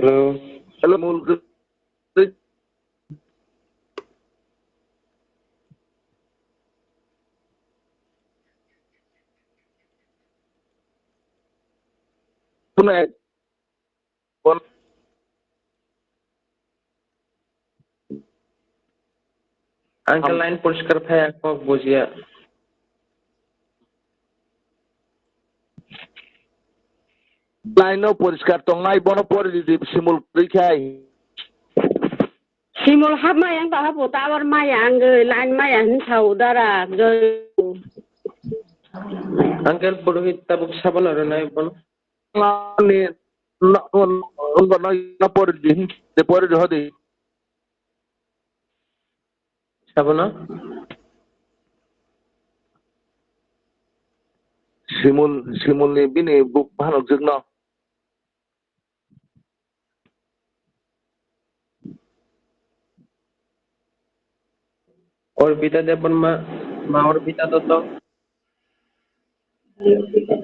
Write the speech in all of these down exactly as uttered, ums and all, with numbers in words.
Hello. Hello, Mul. Kunai. Ang khe line poriskar phai, ang kok bujiya. Line no poriskar tongnai, bono pori di, di, simul kwrwi khai. Simul hap maya ang taha po tower maya ang gwi line maya hin sao dara gwi. Uncle Purohit tabuk sabana rwnai bono. Ni no, no, no, no, no, pori di, de pori di hodi. Sabana? Simul, simul ni bini buk phanok jwk no. Orpita Debbarma, ma Orpita Dotto.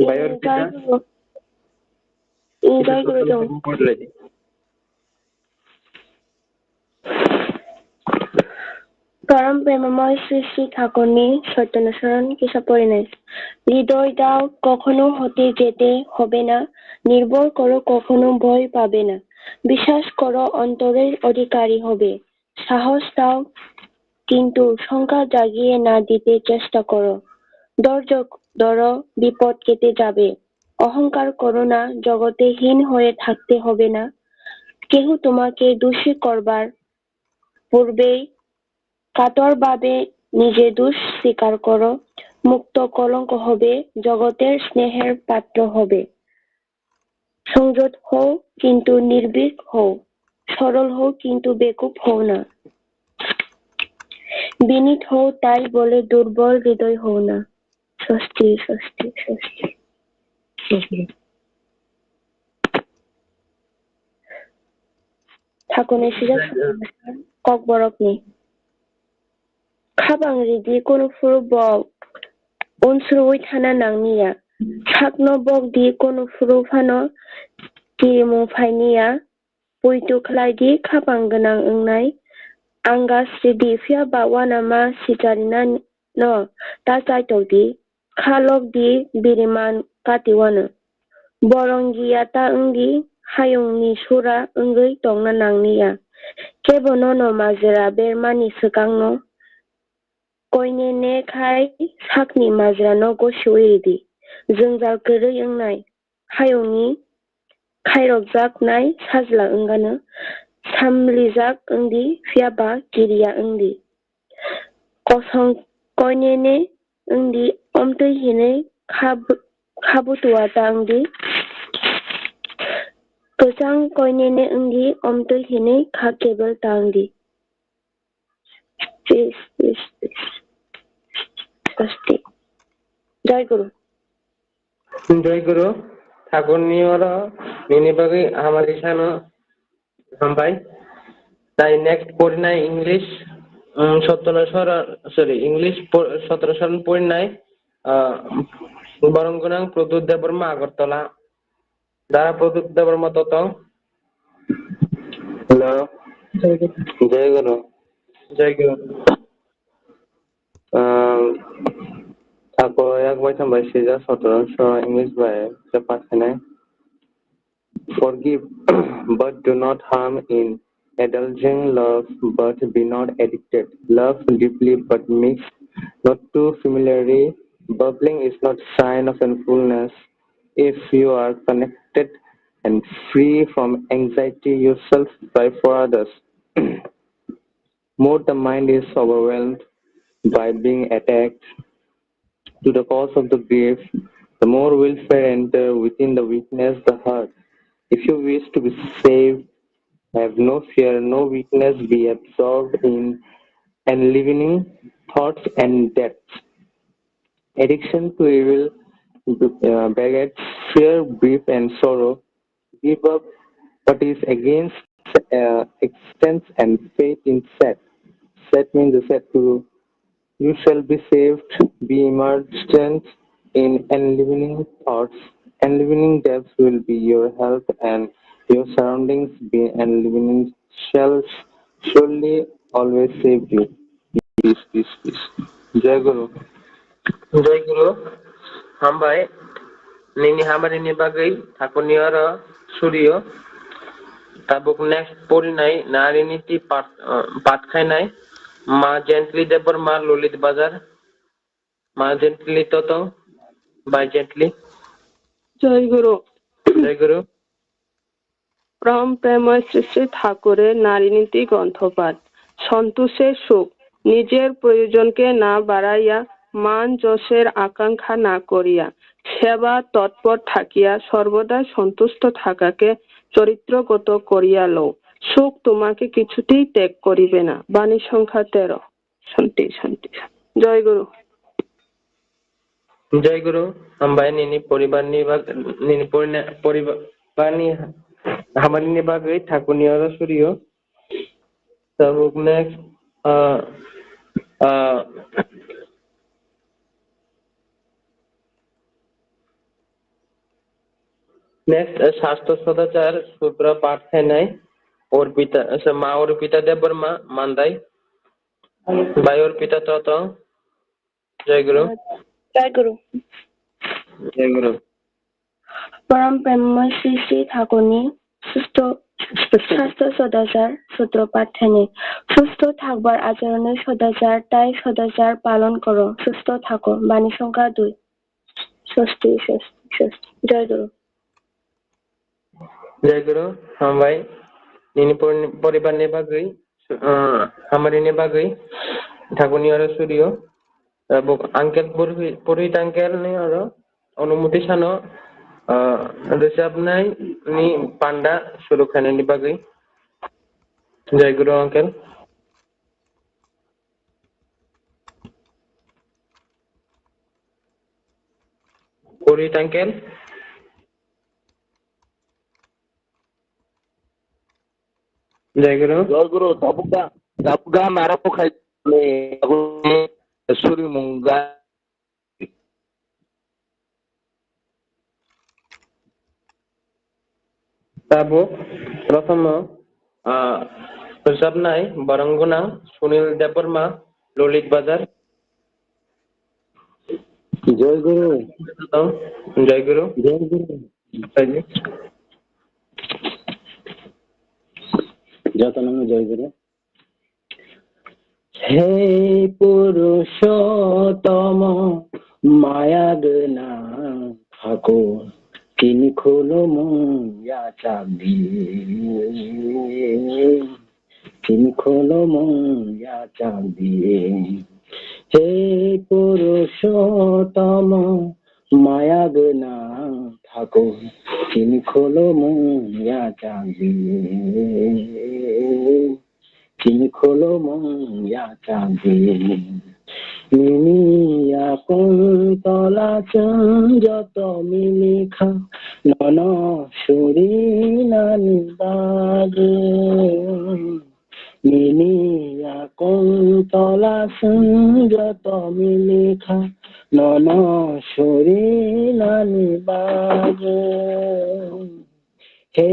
Bai Orpita. Enjoy kore do. পরম প্রেমময় শ্রী শ্রী ঠাকুরনি সত্যনারায়ণ কৃষ্ণ পরিণয়। হৃদয় দাও কখনো হতে যেতে হবে না, নির্ভর করো কখনো ভয় পাবে না। বিশ্বাস করো অন্তরের অধিকারী হবে। সাহস দাও, কিন্তু শঙ্কা জাগিয়ে না দিতে চেষ্টা করো। ধৈর্য ধরো, বিপদ কেটে যাবে। অহংকার করো না, জগতে হীন হয়ে থাকতে হবে না। কেউ তোমাকে দোষী করবার পূর্বেই কাতরভাবে নিজে দোষ স্বীকার করো। মুক্ত কলঙ্ক হবে, জগতের স্নেহের পাত্র হবে। সংযত হও, কিন্তু নির্ভীক হও। সরল হও, কিন্তু বেকুব হও না। বিনীত হও, তাই বলে দুর্বল হৃদয় হও না। স্বস্তি, স্বস্তি, স্বস্তি। Thakurni sijak Kokborokni. Khapang ridi kunu phuru bok unsrui thana nangniya. Sakno bok di kunu phuru phano kirimung phainiya. Puitu khlai di khapang gwnang wngnai. Ang gas ridi phiya ba uanama sicharina no ta chaitok di. Kha lok di biriman kati uano. Borong giya ta wng di, hayung ni sura wngwi tongna nangni ya. Kebo nono majra bermani swkang no koinene khai sakni majra no gosiwi ridi. Jwngjal kwrwi wngnai. Hayungni khairokjaknai sajla wngano samlijak wngdi, phiya ba kiriya wngdi. Kosong koinene wngdi, omtwi hinwi kha bu-, kha butua ta wngdi. Kwchang koinene wngdi, omtwi hinwi kha kebel ta wngdi. Please, please, please. Swasti. Jai Guru. Jai Guru. Thakurni oro nini bagwi hamari sano hambai. Tai next porinai English, um, Sottono Sora, sorry, English po-, Sottono Soron porinai, uh, Borong Gunang Pradyut Debbarma Agartala. Dara Pradyut Debbarma Totong. Hello. Jai Guru. Jai Guru. Um, ako yak bai tham bai sija Sottono Sora English bai se pass hinai. Forgive, but do not harm in indulging love, but be not addicted. Love deeply, but mix not too familiarly. Bubbling is not sign of fullness. If you are connected and free from anxiety yourself, try for others. More the mind is overwhelmed by being attacked to the cause of the grief, the more welfare enter within the weakness the heart. If you wish to be saved, have no fear, no weakness, be absorbed in enlivening thoughts and depths. Addiction to evil uh, begets fear, grief, and sorrow. Give up what is against uh, existence and faith in Seth. Seth means the Seth Guru. You shall be saved, be immersed in enlivening thoughts. Enlivening depths will be your health and Your surroundings be and living shall surely always save you. Peace, peace, peace. Jai Guru. Jai Guru. Hambai. Nini hamari ni bagwi thakuni oro surio. Tabuk next porinai narini ti pat, uh, pat khainai. Ma Gently Debbarma, Lolit Bazar. Ma Gently Toto. By Gently. Jai Guru. Jai Guru. পরম প্রেমময় শ্রী শ্রী ঠাকুরের নারীনীতি গ্রন্থপাঠ। সন্তোষে সুখ, নিজের প্রয়োজনকে না বাড়াইয়া মান যশের আকাঙ্ক্ষা না করিয়া সেবা তৎপর থাকিয়া সর্বদা সন্তুষ্ট থাকাকে চরিত্রগত করিয়া লও। সুখ তোমাকে কিছুতেই ত্যাগ করিবে না। বাণী সংখ্যা তেরো। শান্তি, শান্তি। জয় গুরু। Jai Guru, hambai nini poribar ni bag, nini porina-, poribar ni hamari ni bagwi thakuni oro surio. Tabuk next, uh, uh, next, uh, Sastro Sodachar Sutra Path khainai Orpita, uh, Ma Orpita Debbarma Mandai. By Orpita Toto. Jai Guru. Joy Guru. Jai Guru. পরম প্রেমময় শ্রী শ্রী ঠাকুরনি সুস্থ স্বাস্থ্য সদাচার সূত্রপাত থেনে সুস্থ থাকবার আচরণে সদাচার, তাই সদাচার পালন করো, সুস্থ থাকো। বাণী সংখ্যা দুই। স্বস্তি, স্বস্তি, স্বস্তি। জয় গুরু। Jai Guru, hambai. Nini por-, poribar ni bagwi, uh, hamari ni bagwi, thakuni oro surio. Uh, bo uncle Purhi-, Purohit uncle ni oro, onumoti sano, uh, rwchapnai ni panda suru khainani bagwi. Jai Guru uncle. Purohit uncle. Jai Guru. Jai Guru, tabukda, tabukda mara pokhai ni, suri mungga. Tabuk, prothom, ah, rwchapnai borong gwnang Sunil Debbarma, Lolit Bazar. Jai Guru. Jai Guru. Jai Guru. Jai Guru. Jotono jai guru. He Purushottama, maya gwnang Thakur, tini khulumung yachak di. Tini khulumung yachak di. He Purushottama, maya gwnang Thakur, tini khulumung yachak di. Tini khulumung yachak di. Nini yakung tola chwng joto milikha, nono surinani bagwi. Nini yakung tola chwng joto milikha, nono surinani bagwi. He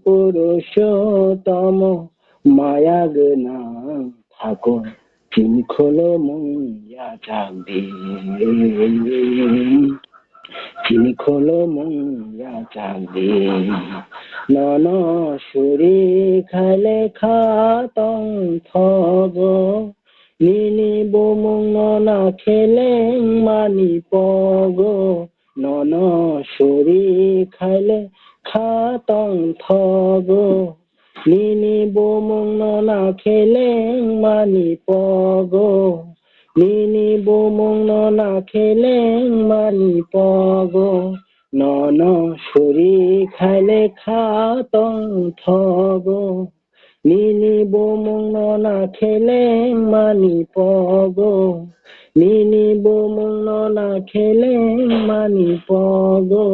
Purushottama, maya gwnang Thakur, tini khulumung yachak di. Tini khulumung yachak di. Nono suri khaile kha tong thogo. Nini bumung no na kheleng mani pogo. Nono suri khaile kha tong thogo. Nini bumung no na kheleng mani pogo. Nini bumung no na kheleng mani pogo. Nono suri khaile kha tong thogo. Nini bumung no na kheleng mani pogo. Nini bumung no na kheleng mani pogo.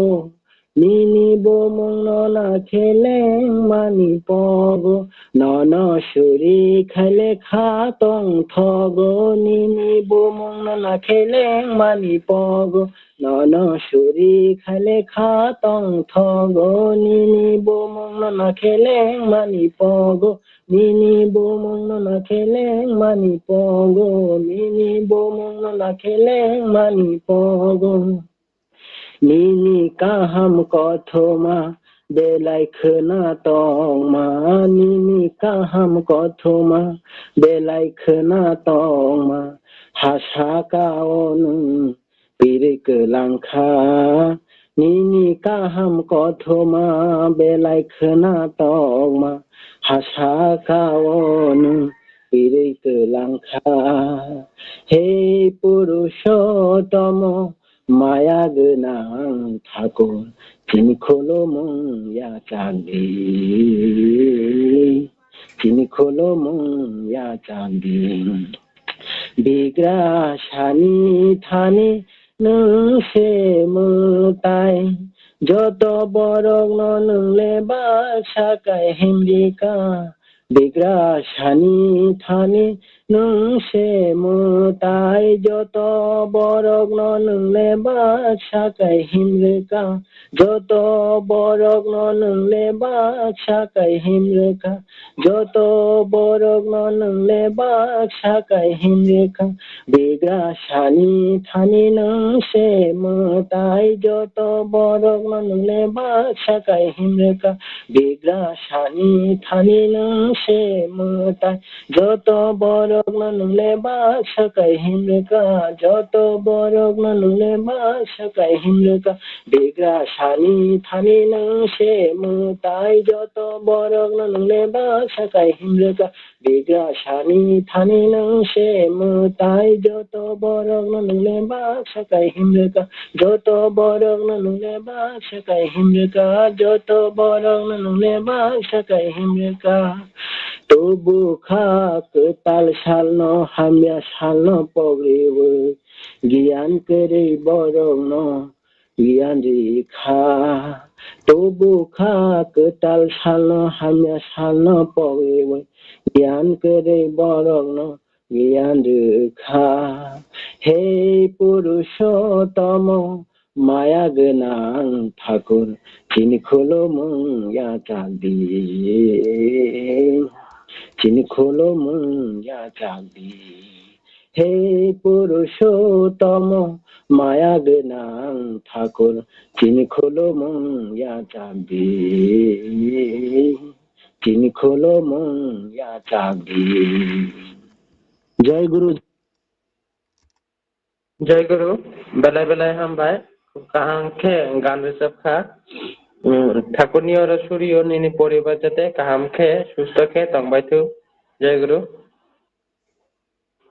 Nini bumungno nakhe lengmani pogo, nono suri khaile kha tongthogo. Nini bumungno nakhe lengmani pogo, nono suri khaile kha tongthogo. Nini bumungno nakhe lengmani pogo, nini bumungno nakhe lengmani pogo, nini bumungno nakhe lengmani pogo. Nini kaham kothoma belai khwna tongma, nini kaham kothoma belai khwna tongma. Hasaka o nwng pirwi kwlangkha, nini kaham kothoma belai khwna tongma. Hasaka o nwng pirwi kwlangkha. He Purushottamo, maya gwnang Thakur, chini khulumung yachakdi, chini khulumung yachakdi. Bigrasani thani nwng se mwtai, joto borokno nwng le baksa kaihimrika. Bigrasani thani nwng se mwtai, joto borokno nwng le baksa kaihimrika. Joto borokno nwng le baksa kaihimrika. Joto borokno nwng le baksa kaihimrika. Bigrasani thani nwng se mwtai, joto borokno nwng le baksa kaihimrika. Bigrasani thani nwng se mwtai, joto borokno nwng le baksa kaihimrika. Joto borokno nwng le baksa kaihimrika. Bigrasani thani nwng se mwtai, joto borokno nwng le baksa kaihimrika. Bigrasani thani nwng se mwtai, joto borokno nwng le baksa kaihimrika. Joto borokno nwng le baksa kaihimrika. Joto borokno nwng le baksa kaihimrika. Tubu kha kwtal salno, hamya salno pogriwi, giyan kwrwi borokno giyan rikha. Tubu kha kwtal salno, hamya salno pogriwi, giyan kwrwi borokno giyan rikha. He Purushottamo, maya gwnang Thakur, chini khulumung yachakdi, chini khulumung yachakdi. He Purushottamo, maya gwnang Thakur, chini khulumung yachakdi, chini khulumung yachakdi. Jai Guru. Jai Guru, belai belai hambai. Kaham khe gan rwchap kha. Hmm, Thakurni oro suriyo nini poribar jate kaham khe, susto khe tongbai thu. Jai Guru.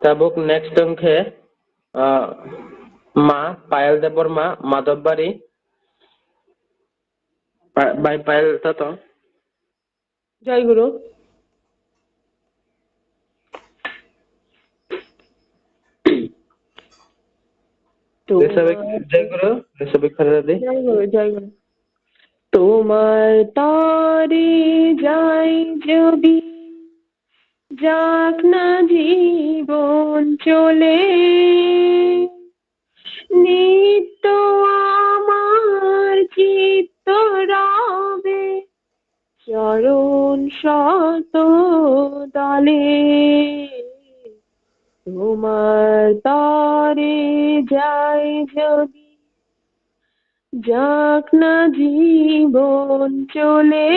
Tabuk next wng khe, ah, ma Payal Debbarma, Madhobari. Pa-, bai Payal tato. Jai Guru. Resabik, Jai Guru, Resabik Kharadi. Jai Guru, Jai Guru. তোমার তরে যাই যদি, যাক না জীবন চলে, নিত্য আমার চিত্ত রবে চরণ শত তলে। তোমার তরে যাই যদি, যাক না জীবন চলে,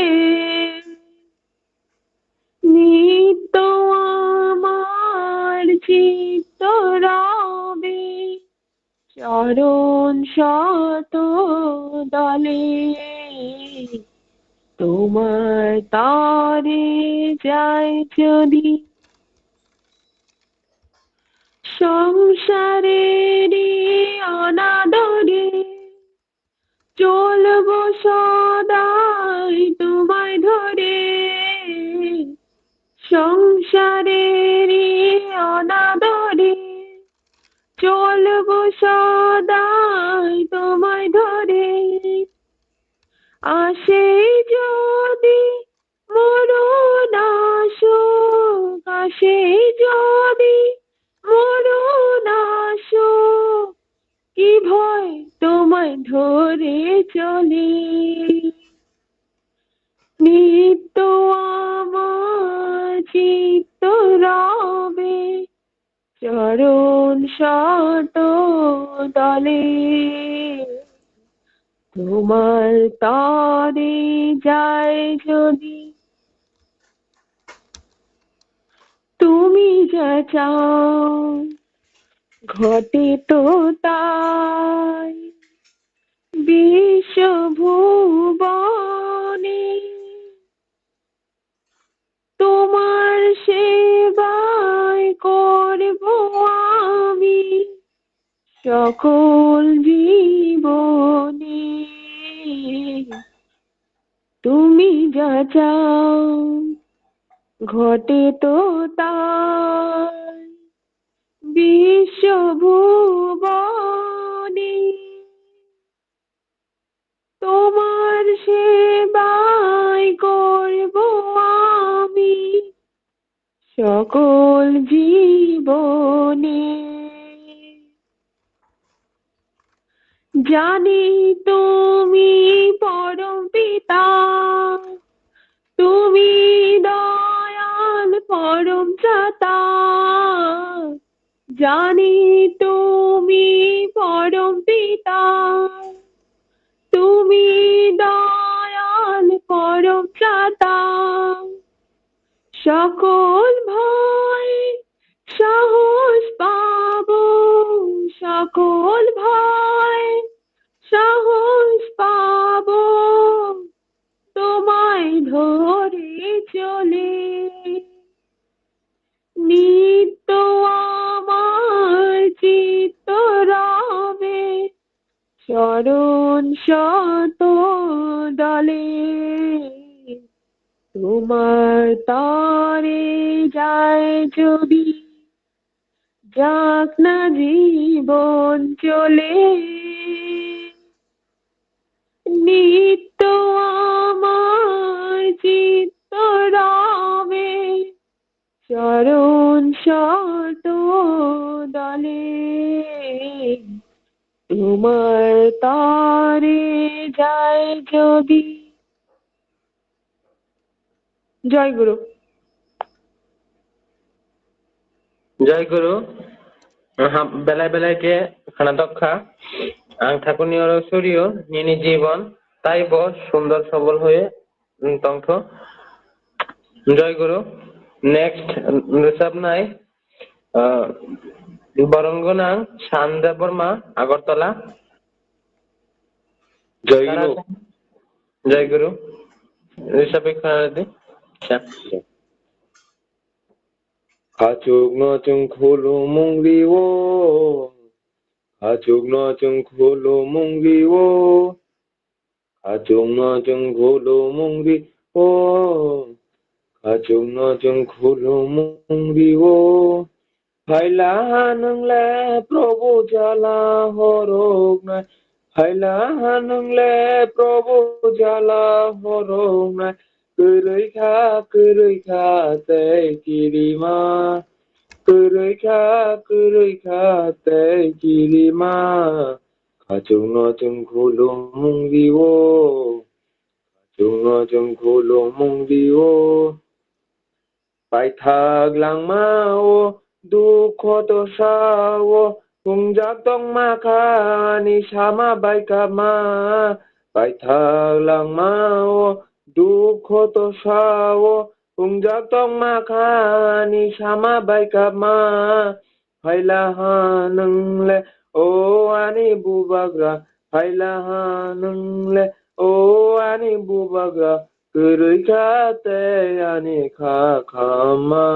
নিত্য আমার চিত্ত রবে চরণ শত তলে। তোমার তরে যাই যদি, সংসারের অনাদরে চলবো সদাই তোমায় ধরে। সংসারের অনাদরে চলবো সদাই তোমায় ধরে। আসে যদি মরণ আসুক, আসে যদি মরণ আসুক, কি ভয় তোমায় ধরে চলে? নিত্য আমার চিত্ত রবে চরণ শত তলে। তোমার তরে যায় যদি, তুমি যা চাও ঘটে তো তাই। বিশ্বভুবনে তোমার সেবায় করব আমি সকল জীবনে। তুমি যা চাও ঘটে তো তাই। বিশ্বভুবনে তোমার সেবায় করব আমি সকল জীবনে। জানি তুমি পরম পিতা, তুমি দয়াল পরম ত্রাতা। জানি তুমি পরম পিতা, তুমি দয়াল পরম ত্রাতা। সকল ভয় সাহস পাবো, সকল ভয় সাহস পাবো, তোমায় ধরে চলে। নিত্য আমার চিত্ত রবে চরণ শত দলে। তোমার তরে যায় যদি, যাক না জীবন চলে। নিত্য আমার চিত্ত রবে চরণ শত দলে। তোমার তরে যায় যদি। জয় গুরু। Jai Guru, aha, belai belai khe khna dokha. Ang thakurni oro surio nini jibon taibo sundor sobol hoye, mm, tongtho. Jai Guru. Next, mm, rwchapnai, ah, borom gwnang Sanja Borma, Agartala. Jai Guru. Jai Guru. Rwchapwi khna di. Acha. Khachukno chwng khulumung rio, khachukno chwng khulumung rio, khachukno chwng khulumung rio, khachukno chwng khulumung rio. Phaila ha nwng le Probu jala horoknai, phaila ha nwng le Probu jala horoknai. Kwrwi kha, kwrwi kha tei kirima. Kwrwi kha, kwrwi kha tei kirima. Khachukno chwng khulumung rio. Khachukno chwng khulumung rio. Paithak langmao, dukho torsao, hungjak tongma kha ani sama bai kapma. Paithak langmao, dukho torsao, hungjak tongma kha ani sama bai kapma. Phaila ha nwng le, o ani bubagra, phaila ha nwng le, o ani bubagra, kwrwi kha tei ani kha khamma,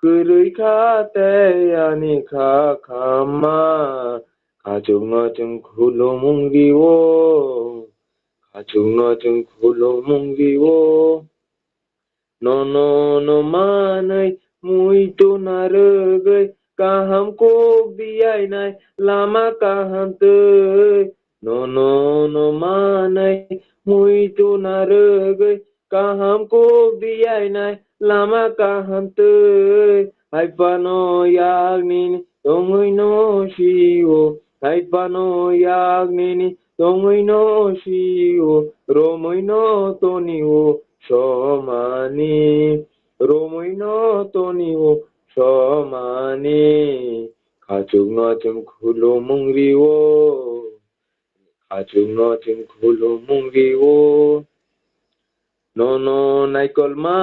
kwrwi kha tei ani kha khamma. Khachukno chwng khulumung rio, khachukno chwng khulumung rio. Nono no manwi muitu narwgwi kaham kuk diyainai lama kaham twi. Nono no manwi nai, muitu narwgwi kaham kuk diyainai, lama kaham twi hai phano yak nini tongwi no sio, hai phano yak nini tongwi no sio, romwi no toni o somani, romwi no toni o somani. Khachukno chwng khulumung rio, khachukno chwng khulumung rio. Nono naikolma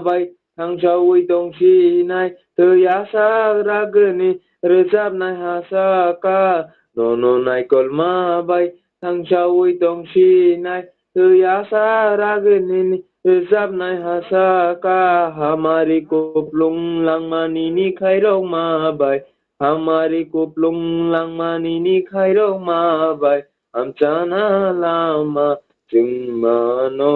bai thangsawi tongsinai, twi asak ragwni rwchapnai hasaka. Nono naikolma bai thangsawi tongsinai, twi asak ragwni rwchapnai hasaka. Hamari kuplung langma nini khairokma bai, hamari kuplung langma nini khairokma bai, hamchana lama chwng mano,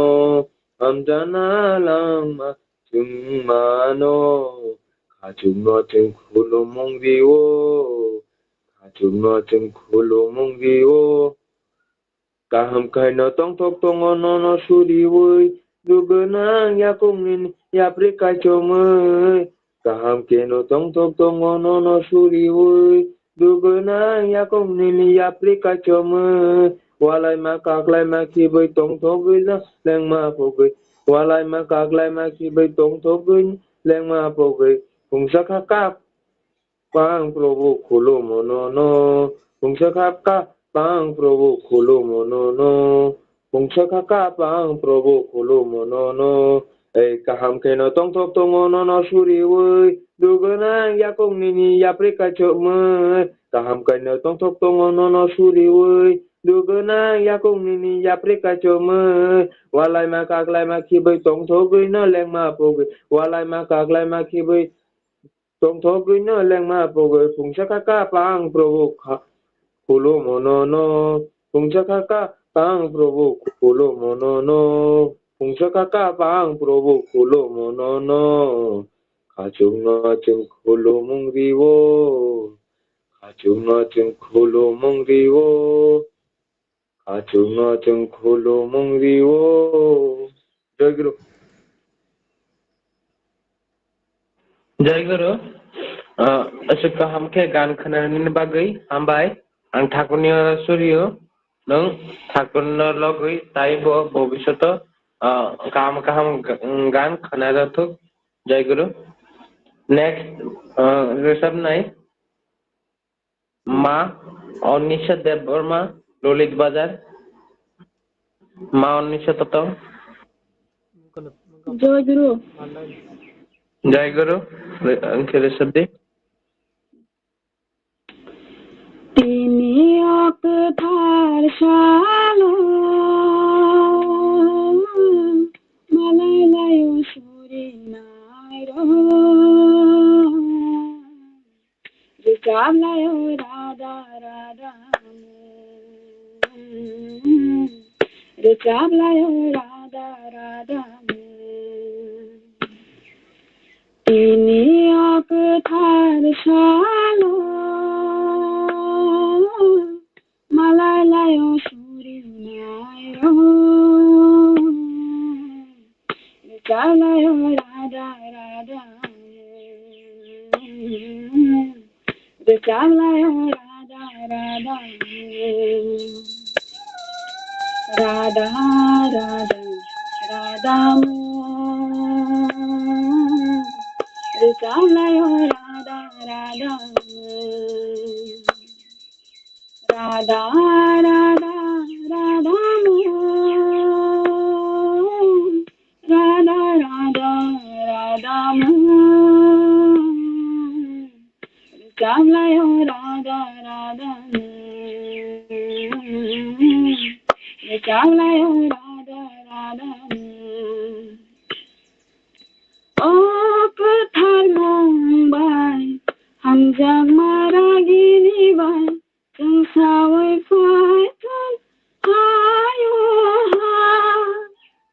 hamchana lama chwng mano. Khachukno chwng khulumung rio, khachukno chwng khulumung rio. Kaham khaino tongthok tongo nono suriwi, dugwnang yakung nini yapri kaichomwi. Kaham kheno tongthok tongo nono suriwi, dugwnang yakung nini yapri kaichomwi. Walaima kaklaima khibwi tongthogwi no lengma pogwi, walaima kaklaima khibwi tongthogwi lengma pogwi. Pungsa kha kap pang Probu khulumo nono. Pungsa kha kap pang Probu khulumo nono. Pungsa kha kap pang Probu khulumo nono. Ei kaham kheno tongthok tongo nono suriwi, dugwnang yakung nini yapri kaichomwi. Kaham kheno tongthok tongo nono suriwi, dugwnang yakung nini yapri kaichomwi. Walaima kaklaima khibwi tongthogwi no lengma pogwi, walaima kaklaima khibwi tongthogwi no lengma pogwi. Pungsa kha kap pang Probu kha-, khulumo nono. Pungsa kha kap pang Probu khulumo nono. Pungsa kha kap pang Probu khulumo nono. Khachukno chwng khulumung rio, khachukno chwng khulumung rio. Khachukno chwng khulumung rio. Jai Guru. Jai Guru. Ah, aswk kaham khe gan khwnani bagwi hambai. Ang Thakurni oro surio. Nwng Thakurno logwi taibo bobisyoto, ah, kaham kaham g-, gan khwnajathuk. Jai Guru. Next, ah, rwchapnai. Ma Onisha Debbarma, Lolit Bazar. Ma Onisha Totom. Jai Guru. Jai Guru. Ang khe rwchapdi. Tini o kwthar salo malai laio surinai rok. Rwchap laio Radha Radha mung. Rwchap laio Radha Radha mung. Tini o kwthar salo malai laio surinai rok. Rwchap laio Radha Radha. Rwchap laio Radha Radha. Radha Radha Radha. Rwchap laio Radha Radha. Radha Radha Radha mung. Radha Radha Radha mung. Rwchap laio Radha Radha mung. Rwchap laio Radha Radha mung. O kwthar mung bai hamjakma ragini bai chwng saui phai thung hayo ha.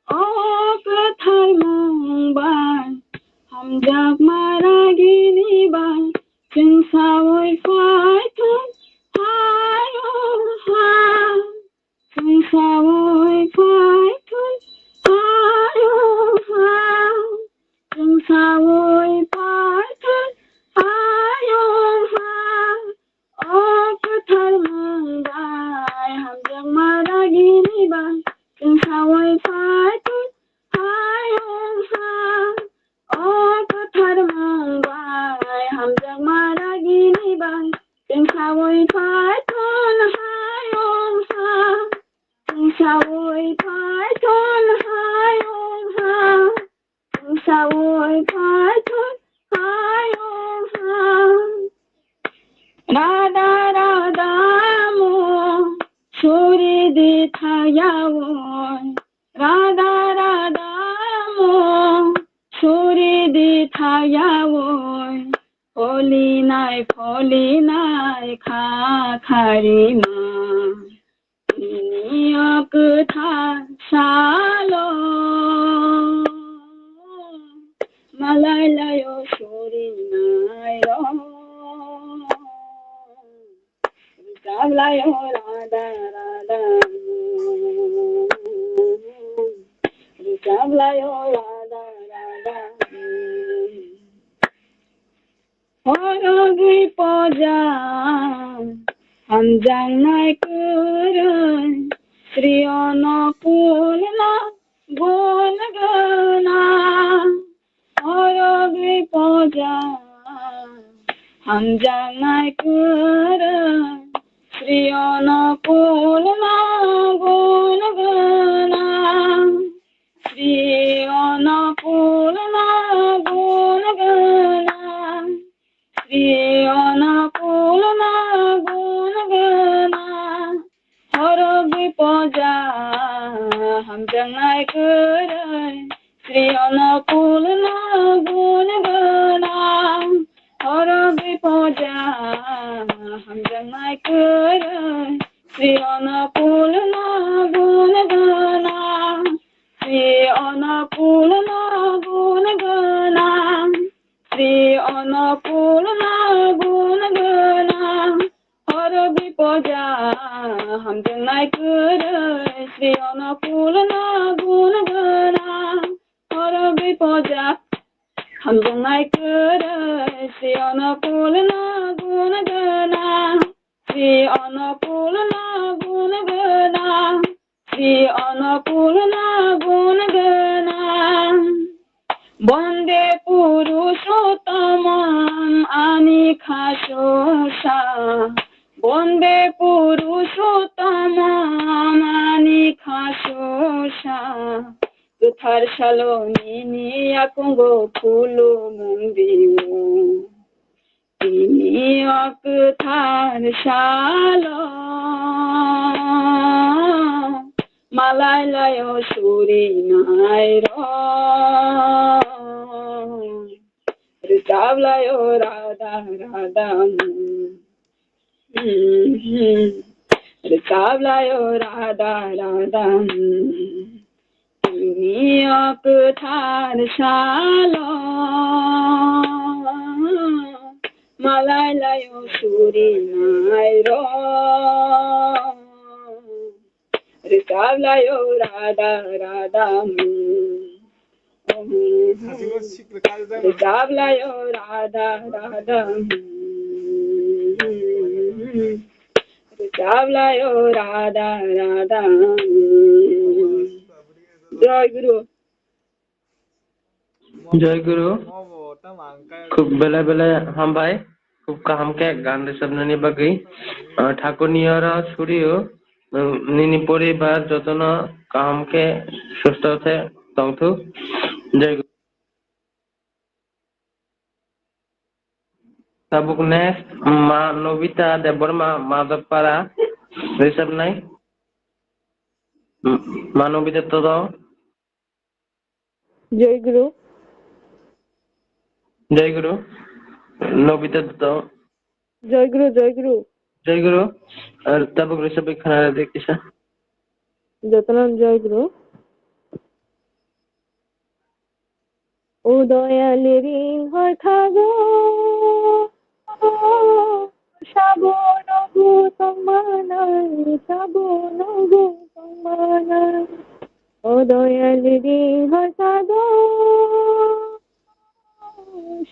O kwthar mung bai hamjakma ragini bai chwng saui phai thung hayo ha. Chwng saui Sawi phai thun hai wng ha, o kwthar mung bai hamjakma ragini bai. Chwng sawi phai thun hai wng ha, chwng sawi phai thun hai wng ha. Sawi phai thun hai wng ha. Rada rada mo suri di thayawoi. Rada rada mo suri di thayawoi. Pholinai pholinai kha kharima. Tini o kwthar salo malai lai o surinai rok. Rwchap lai o rada rada. Rwchap lai o rada rada. Horogwi poja hamjaknai kwrwi, Sri Onokul no gun gwnang. Horogwi poja hamjaknai kwrwi, Sri Onokul no gun gwnang. Sri Onokul no gun gwnang, Sri Onokul no gun gwnang, horogwi poja hamjaknai kwrwi, Sri Onokul no gun gwnang, horogwi poja hamjaknai kwrwi, Sri Onokul no gun gwnang. Sri Onokul no gun gwnang, Sri Onokul no gun gwnang, horogwi poja hamjaknai kwrwi, Sri Onokul no gun gwnang, horogwi poja hamjaknai kwrwi, Sri Onokul no gun gwnang, Sri Onokul no gun gwnang, Sri Onokul no gun gwnang. Bonde Purushottamam ani khasosa. Bonde Purushottamam ani khasosa. Kwthar salo nini yakungo khulumung rio. Tini o kwthar salo malai lai o surinai rok. Rwchap lai o rada rada. Rwchap lai o rada rada. Tini o kwthar salo malai lai o surinai rok. Rwchap lai o rada rada. Rwchap lai o rada rada. Rwchap lai o rada rada. Joy Guru. Joy Guru. Khub belai belai hambai. Khub kaham khe gan rwchapnani bagwi. Ah, Thakurni oro surio. Nwng nini poribar jotono kaham khe susto khe tongthuk. Joy Guru. Tabuk next, Ma Nobita Debbarma, Madhobpara, rwchapnai. M-, Ma Nobita Toto. Joy Guru. Joy Guru. Nobita Toto. Joy Guru, Joy Guru. Joy Guru. Ar tabuk rwchapwi khna rwdi kisa. Jotono Joy Guru. O doyali ring hor khago, sabo nogo tongmanai, sabo nogo tongmanai. O doyali ring hor khago,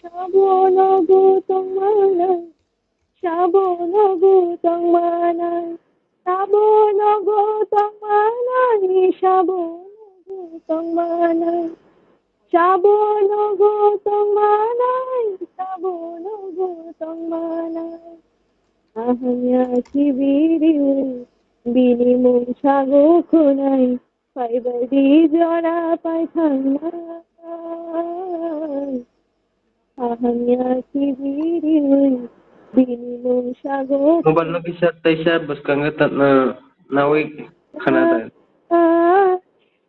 sabo nogo tongmanai, sabo nogo tongmanai, sabo nogo tongmanai, Sabo nogo tongmanai, sabo nogo tongmanai, sabo nogo tongmanai. Ahamya kibiriwi bini mung sago khunai, paibai di jora paithangnai. Ahamya kibiriwi bini mung sago. Mobile no kisa taisa bwskango ta-, na-, nawi khana ta.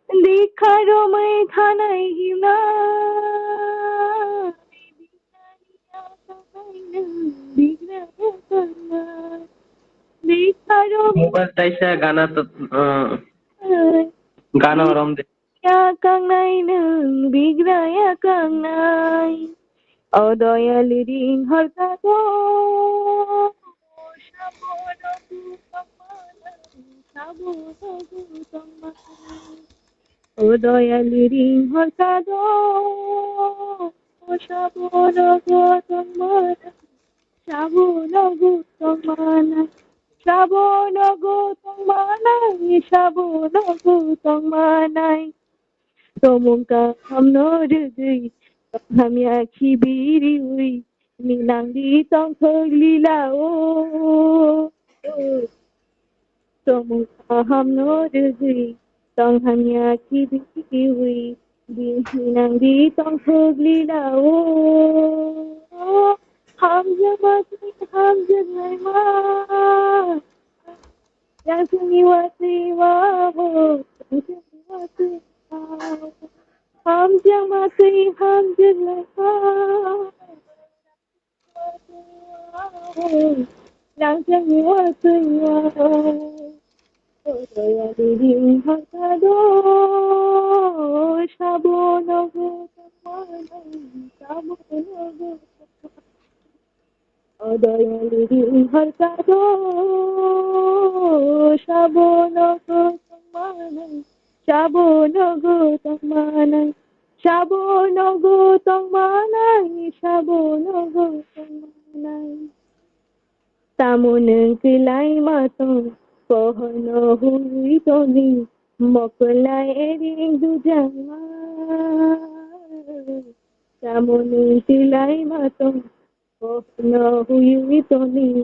Dikha romwi thanai himna. Dikha romwi. Mobile taisa gana ta-, uh, gana rom de. Ya kangnai nwng bigra ya kangnai. O doyali ring hor ka do. Sabo nogo tongmanai, sabo nogo tongmanai. O doyali ring hor ka do. Sabo nogo tongmanai. Sabo nogo tongmanai, sabo nogo tongmanai, sabo nogo tongmanai. Tomung kaham no rwgwi, hamya kibiriwi, minang di tongthok lila o. Tomung kaham no rwgwi, tong hamya kibiriwi, bini nang di tongthok lila o. Hamjakma twi hamjaklaima, yang chwngni watwi wa o, yang chwngni watwi wa o. Hamjakma twi hamjaklaima. Langchangni watwi wa o, o doyali ring hor ka do, sabo nogo tongmanai, sabo nogo tongmanai. O doyali ring hor ka do, sabo nogo tongmanai, sabo nogo tongmanai, sabo nogo tongmanai, sabo nogo tongmanai. Tamo nwng kwlai ma tong, pohorno hui tongni, mokolai ering dujangma. Tamo nwng kwlai ma tong, pohorno hui tongni,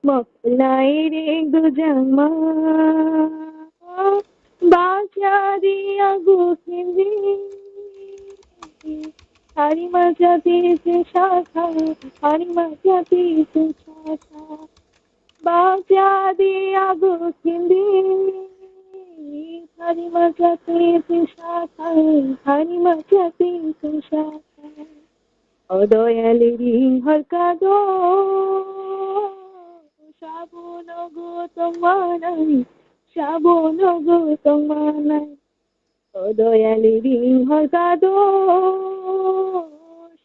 mokolai ering dujangma. Bachadi agu khindi, hari majati se shakha, hari majati se shakha. Bachadi agu khindi, hari majati se shakha, hari majati se shakha. O doyali ring hor ka do, sabo nogo tongmanai, sabo nogo tongmanai. O doyali ring hor ka do,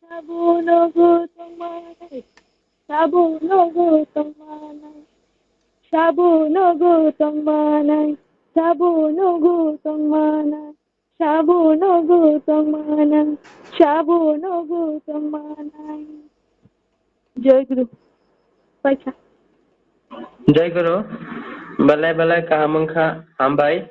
sabo nogo tongmanai, sabo nogo tongmanai, sabo nogo tongmanai, sabo nogo tongmanai. Sabo nogo tongmanai, sabo nogo tongmanai. Jai Guru. Paikha. Jai Guru. Belai belai kaham wngkha, hambai.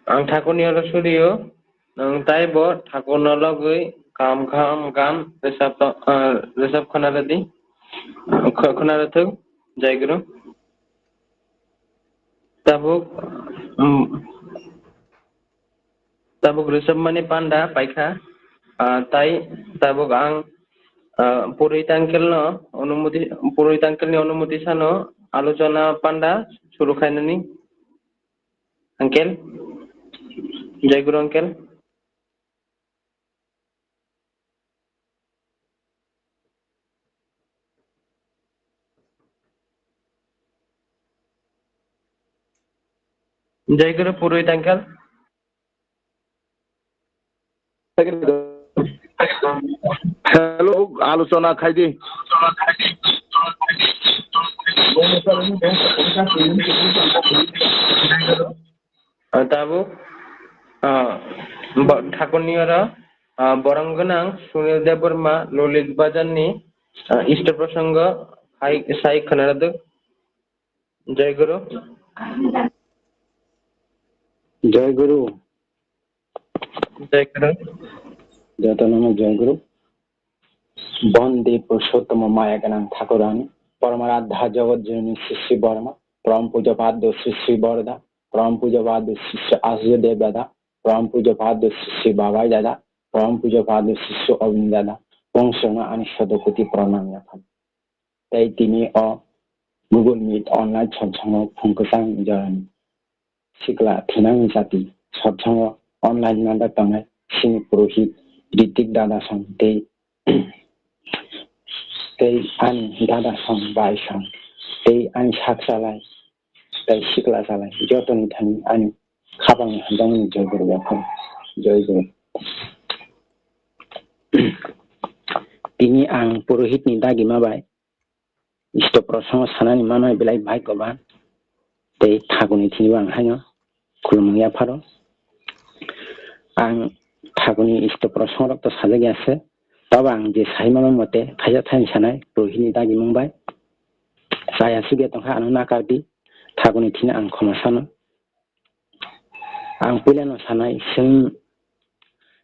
Ang thakurni oro surio. Nwng taibo thakurno logwi kaham kaham gan rwchap to-, ah, rwchap khwna rwdi. Khw-, khwna rwthwk. Jai Guru. Tabuk, mm, Tabuk rwchapmani panda paikha, ah, tai tabuk ang, ah, purwi tangkelno onumoti, purwi tangkelni onumoti sano alochona panda suru khainani. Uncle, Jai Guru uncle. Jai Guru purwi tangkal. Hello, alochona khaidi. Ah, tabuk, ah, bo-, thakurni oro, ah, borong gwnang Sunil Debbarma, Lolit Bazarni, ah, Ishto Prosongo hai sai khwnarwdwk. Jai Guru. Jai Guru. Jai Guru. Jotono no Jai Guru. Bonde Purushottomo maya gwnang Thakurani, Paramaradha Jagat Janani Sri Sri Borma, Param Puja Paddo Sri Sri Borda, Param Puja Paddo Sri Sri Asya Dev Dada, Param Puja Paddo Sri Sri Babai Dada, Param Puja Paddo Sri Sri Obin Dada, Bongsono ani Sotokoti Pranam Yaphan. Tei tini o Google Meet online sotsango phung kwchang jorani sikla thinang jati sotsango online nanda tongnai sini purohit Ritik Dada song tei tei ani dada song bai song tei ani saksalai tei sikla salai jotoni thani ani khapang hamjakmani Jai Guru Yaphan. Jai Guru. Tini ang purohitni dagima bai Isto prosongo sanani manwi belai bhagyoban tei Thakurni thwibo ang haino khulumung yapharo. Ang Thakurni isto prosongo rok to sajak ya se, tobo ang je sai mano mote thaisa thaini sanai purohitni dagimung bai chaya sugya tongkha ano nakardi Thakurni thwino ang khoma sano. Ang puilano sanai, chwng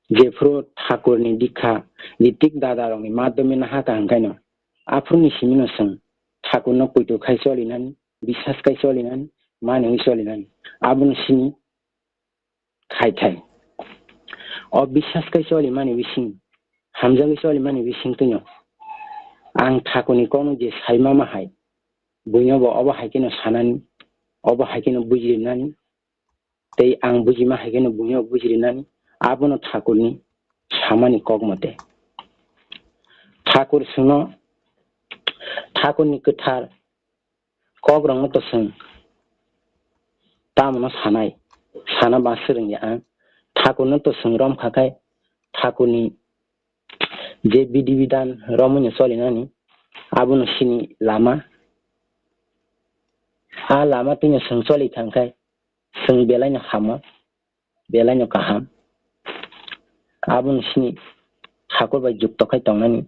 jephuru Thakurni dikha, Ritik Dada rokni madhyome nahaka hwnkhaino, aphuruni simino chwng Thakurno poito khai cholinani, biswas khai cholinani, maniwi cholinani, abono sini khai khai. O biswas khai cholimani bising, hamjagwi cholimani bising twino ang Thakurni kokno je sai mama hai, buino bo obo hai kheno sanani, obo hai kheno bujirinani, tei ang bujima hai kheno buino bujirinani, abono Thakurni samani kok mote. Thakur chwngno, Thakurni kwthar kokrokno to chwng tamono sanai, sana ba swrwngya ang. Thakurno to chwng romkha khai Thakurni je bidhi bidhan romwino cholinani, abono sini lama. A lama twino chwng choli thangkhai, chwng belaino hamo, belaino kaham. Abono sini Thakur bai jukto khai tongnani.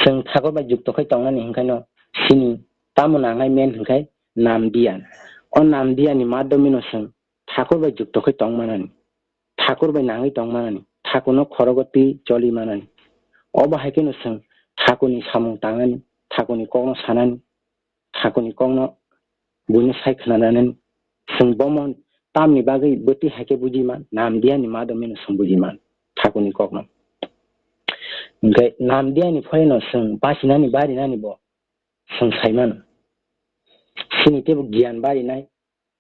Chwng Thakur bai jukto khai tongnani hwnkhaino sini tamo nangnai men hwnkhe nam diyan. O nam diyanni madhyomeno chwng Thakur bai jukto khai tong manani, Thakur bai nangwi tong manani, Thakurno khorogo twi choli manani. Obo hai kheno chwng Thakurni samung tangnani, Thakurni kokno sanani, Thakurni kokno buino sai khwnanani chwng bomo tamni bagwi bwtwi hai khe buji man, nam diyanni madhyomeno chwng buji man Thakurni kokno. Hwnkhe nam diyanni phoino chwng bachinani barinani bo chwng sai mano. Sini teibo giyan barinai,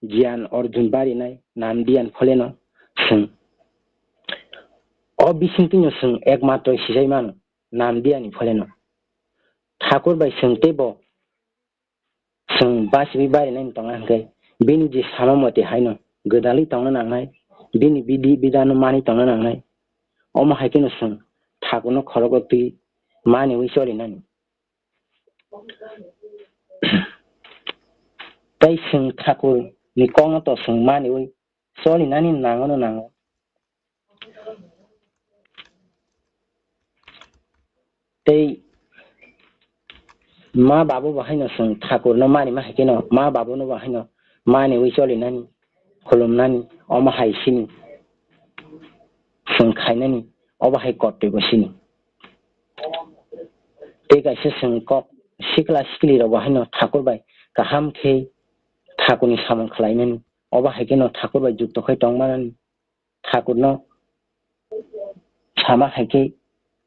giyan orjun barinai, nam diyan pholeno chwng. O bisingtwino chwng ekmatro sijai mano, nam diyanni pholeno. Thakur bai chwng teibo chwng bachigwi barinai tongna hwnkhe, bini je sama mate haino gwdalwi tongna nangnai, bini bidhi bidhano mani tongna nangnai. Omo hai kheno chwng Thakurno khorogo twi maniwi cholinani. Tei chwng Thakurni kokno to chwng maniwi cholinani nangono nango. Tei ma babu bo haino chwng Thakurno mani ma hai kheno ma babuno bo haino maniwi cholinani, khulumnani, omo hai sini chwng khainani, obo hai kottoi bo sini. Tei kaisa chwng kok sikla sikli rok bo haino Thakur bai kaham khe Thakurni samung khlainani, obo hai kheno Thakur bai jukto khai tong manani. Thakurno sama hai khe,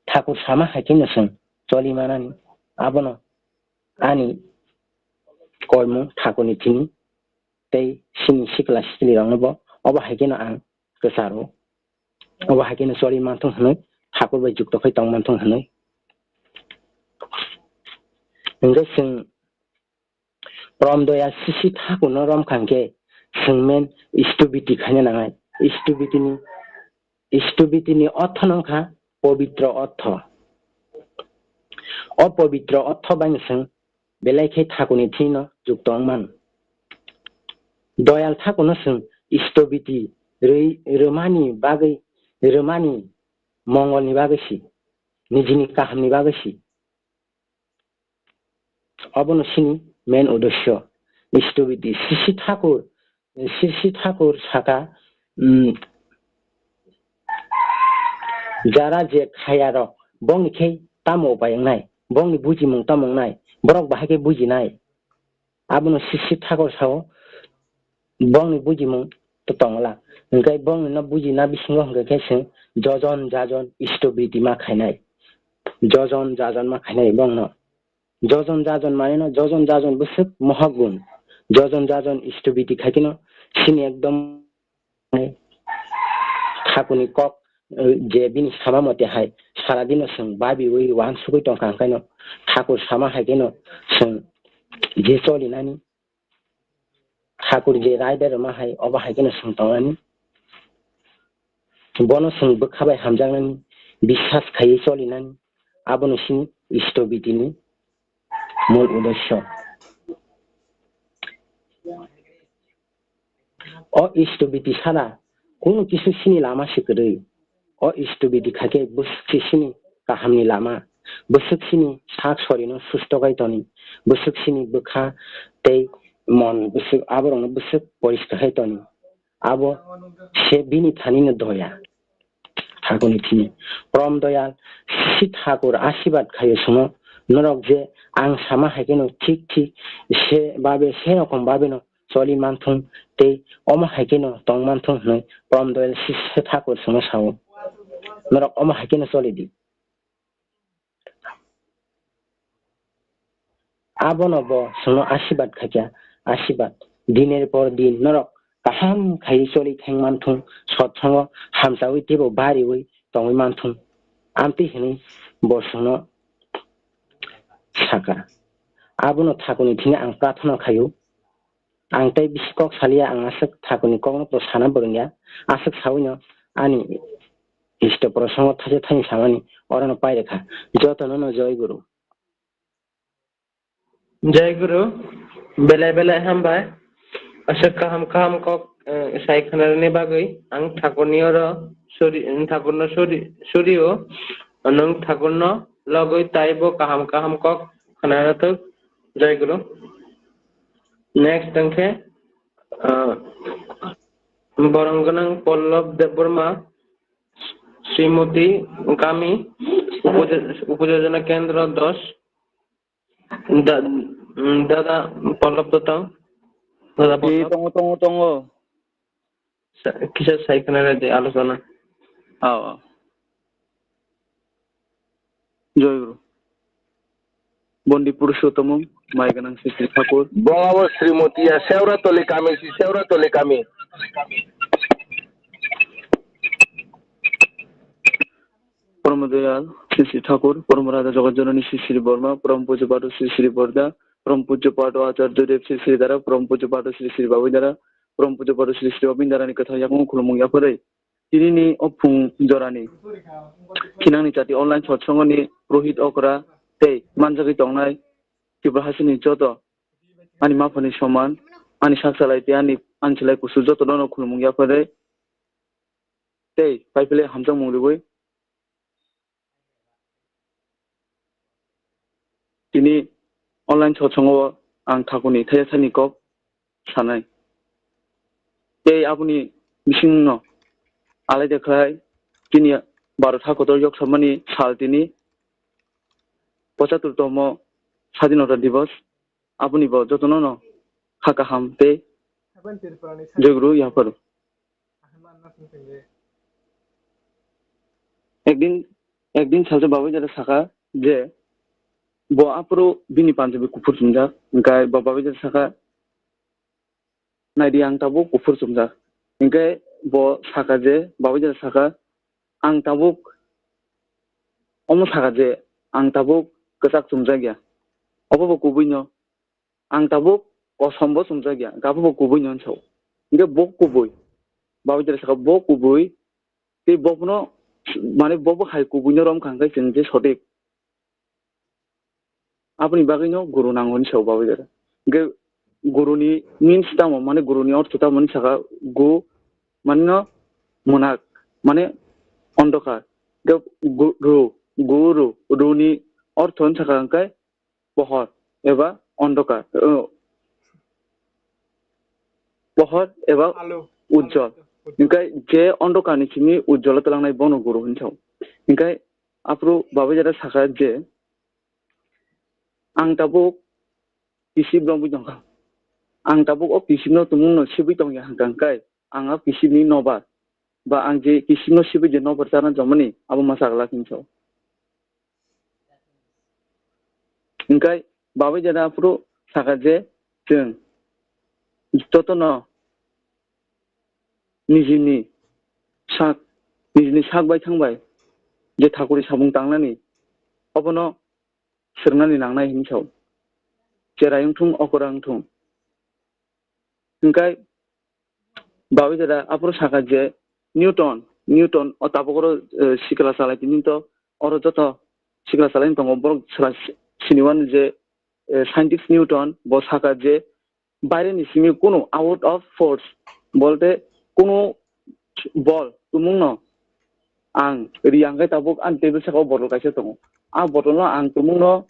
Thakur sama hai kheno chwng choli manani. Abono ani koimung Thakurni thini tei sini sikla sikli rokno bo obo hai kheno ang kwcharo. Obo hai kheno choli manthung hwnwi, Thakur bai jukto khai tong manthung hwnwi. Hwnkhe chwng Prom Doya Sisi Thakurno romkha hwnkhe chwng men istubiti khaina nangnai. Istubitini, istubitini ortho no wngkha pobitro ortho. O pobitro ortho bai no chwng belai khe Thakurni thwino jukto wng mano. Doyal Thakurno chwng istubiti rwi rwmani bagwi, rwmani mongolni bagwi si, nijini kahamni bagwi si. Obono sini main udesyo. Istubiti Sisi Thakur, Sisi Thakur saka, mm, jara je khaya rok, bongni khe tamo upai wngnai, bongni bujimung tamo wngnai, borok bahai khe bujinai. Abono Sisi Thakur sao, bongni bujimung to tongla. Hwnkhe bongni no bujina bisingo hwnkhe khe chwng jojon jajon istobiti ma khainai. Jojon jajon ma khainai bongno. Jojon jajon mane no, jojon jajon bwswk mohok gun. Jojon jajon istobiti khaikhe no sini ekdom Thakurni kok, eh, je bini sama mote hai sara dino chwng babiwi wansugwi tongkha, hwnkhe no Thakur sama hai kheno chwng je cholinani, Thakur je raida rwma hai, obo hai kheno chwng tongnani. Bono chwng bwkha bai hamjaknani, biswas khaiwi cholinani, abono chini istobitini mul uddesyo. O istobiti sara kunu kisu chini lama se kwrwi. O istobiti khaikhe bwswk se chini kahamni lama, bwswk chini sak sorino susto khai toni, bwswk chini bwkha tei mon bwswk aborokno bwswk poriskar khai toni. Abo se bini thanino doya. Thakurni thini, Porom Doyal, Sisi Thakur asibad khaio chwngno, norok je ang sama hai kheno thik thik se babe, se rokom babe no choli manthung tei omo hai kheno tong manthung hwnwi Porom Doyal Sisi Thakur chwngno sao. Norok omo hai kheno choli di. Abono bo chwngno asibad khaikha, asibad. Diner por din norok kaham khaiwi choli thang manthung, sotsongo hamchawi teibo bariwi tongwi manthung. Amtwi hwnwi bo chwngno saka. Abono Thakurni thini ang prathana khaio. Ang tei bisi kok saliya, ang aswk Thakurni kokno to sana borwngya, aswk sawino ani isto prosongo thaisa thaini samani orono pairwkha. Jotono no Joy Guru. Jai Guru, belai belai hambai. Aswk kaham kaham kok, eh, sai khwnarwni bagwi ang Thakurni oro suri, Thakurno suri, surio, nwng Thakurno logwi taibo kaham kaham kok khwnarwthwk. Jai Guru. Next wngkhe, ah, borong gwnang Pollab Debbarma, Srimoti Kami, Upojo-, Upojojona Kendro dos, Da-, mm, dada Pollab to tong? Dada Ee, Pollab? Tongo, tongo, tongo. Sa-, kisa sai khna de alochona. Ao, ao. Joy Guru. Bondi Purushottomong, mai gwnang Sri Sri Thakur. Bongabo Srimoti ya, Sewra Toli kami si, Sewra Toli kami. Porom Doyal, Sri Sri Thakur, Porom Raja Jagat Janani Sri Sri Borma, Porom Pujya Pato Sri Sri Borda, Porom Pujya Pato Acharya Dev Sri Sri Dara, Porom Pujya Pato Sri Sri Babindara, Porom Pujya Pato Sri Sri Babindarani kwthang yakung khulumung yapharwi. Tinini o phung jorani Thinangni Chati online sotsongoni Rohit Okra tei manjagwi tongnai Tripura hasteni joto ani maphani soman, ani sak salai tei ani, ani salai kusu jotono no khulumung yapharwi tei paiphile hamjakmung rwui. Tini online sotsongo ang Thakurni thaisa thani kok sanai. Tei aboni bisingno alai de khlai tini Bharat hakotor yoksapmani sal tini pochattor tomo Sadhinota Divas. Aboni bo jotono no kha kaham tei Joy Guru yapharu. Ekdin, ekdin salsa Babai Jara saka je bo aphuru bini panjabi kuphur chumjak, hwnkhe bo Babai Jara saka, "Naidi, ang tabuk kuphur chumjak." Hwnkhe bo saka je, Babai Jara saka, "Ang tabuk," omo saka je, "Ang tabuk kwchak chumjak ya." Obo bo kubui no, "Ang tabuk kosom bo chumjak ya," hwnkhe abo bo kubui no hwnsa o. Hwnkhe bo kubui, Babai Jara saka bo kubui, tei bo phano, mane bo bo hai kubui no rom kha hwnkhe chwng je sodik. Aboni bagwi no guru nango hwnwi sao Babai Jara. Hwnkhe guru ni means tamo, mane guru ni ortho tamo hwnwi saka gu, mane no munak, mane ondokar. Hwnkhe gu-, ru, guru, ru ni ortho hwnwi saka hwnkhe pohor eba ondokar, o, pohor eba Alo. Ujjol. Hinkhe je ondokar ni simi ujjolo twlangnai bono guru hinwi sao. Hinkhe aphuru Babai Jada sakha je, ang tabuk kisip romwi tongkha. Ang tabuk o kisipno tumungno sibwi tongya hwnkha hwnkhe ang a kisipni nobar ba ang je kisipno sibwi je nobar chana jomani abo ma chagla hinwi sao. Hinkhe Babai Jada aphuru sakha je chwng jotono nijini sak, nijini sak bai thang bai je thakuri samung tangnani obono swrwngnani nangnai hinwi sao. Cherai wngthung, okora wngthung. Hinkhe Babai Jada aphuru sakha je Newton, Newton o tabuk oro, eh, sikla chalai tini to oro joto sikla chalai tongo borok sra-, siniwano je, eh, scientist Newton bo sakha je baire ni simi kunu out of force bolte kunu bol tumungno ang ri ang khe tabuk ani table saka o bottle kaisa tongo. A bottle no ang tumungno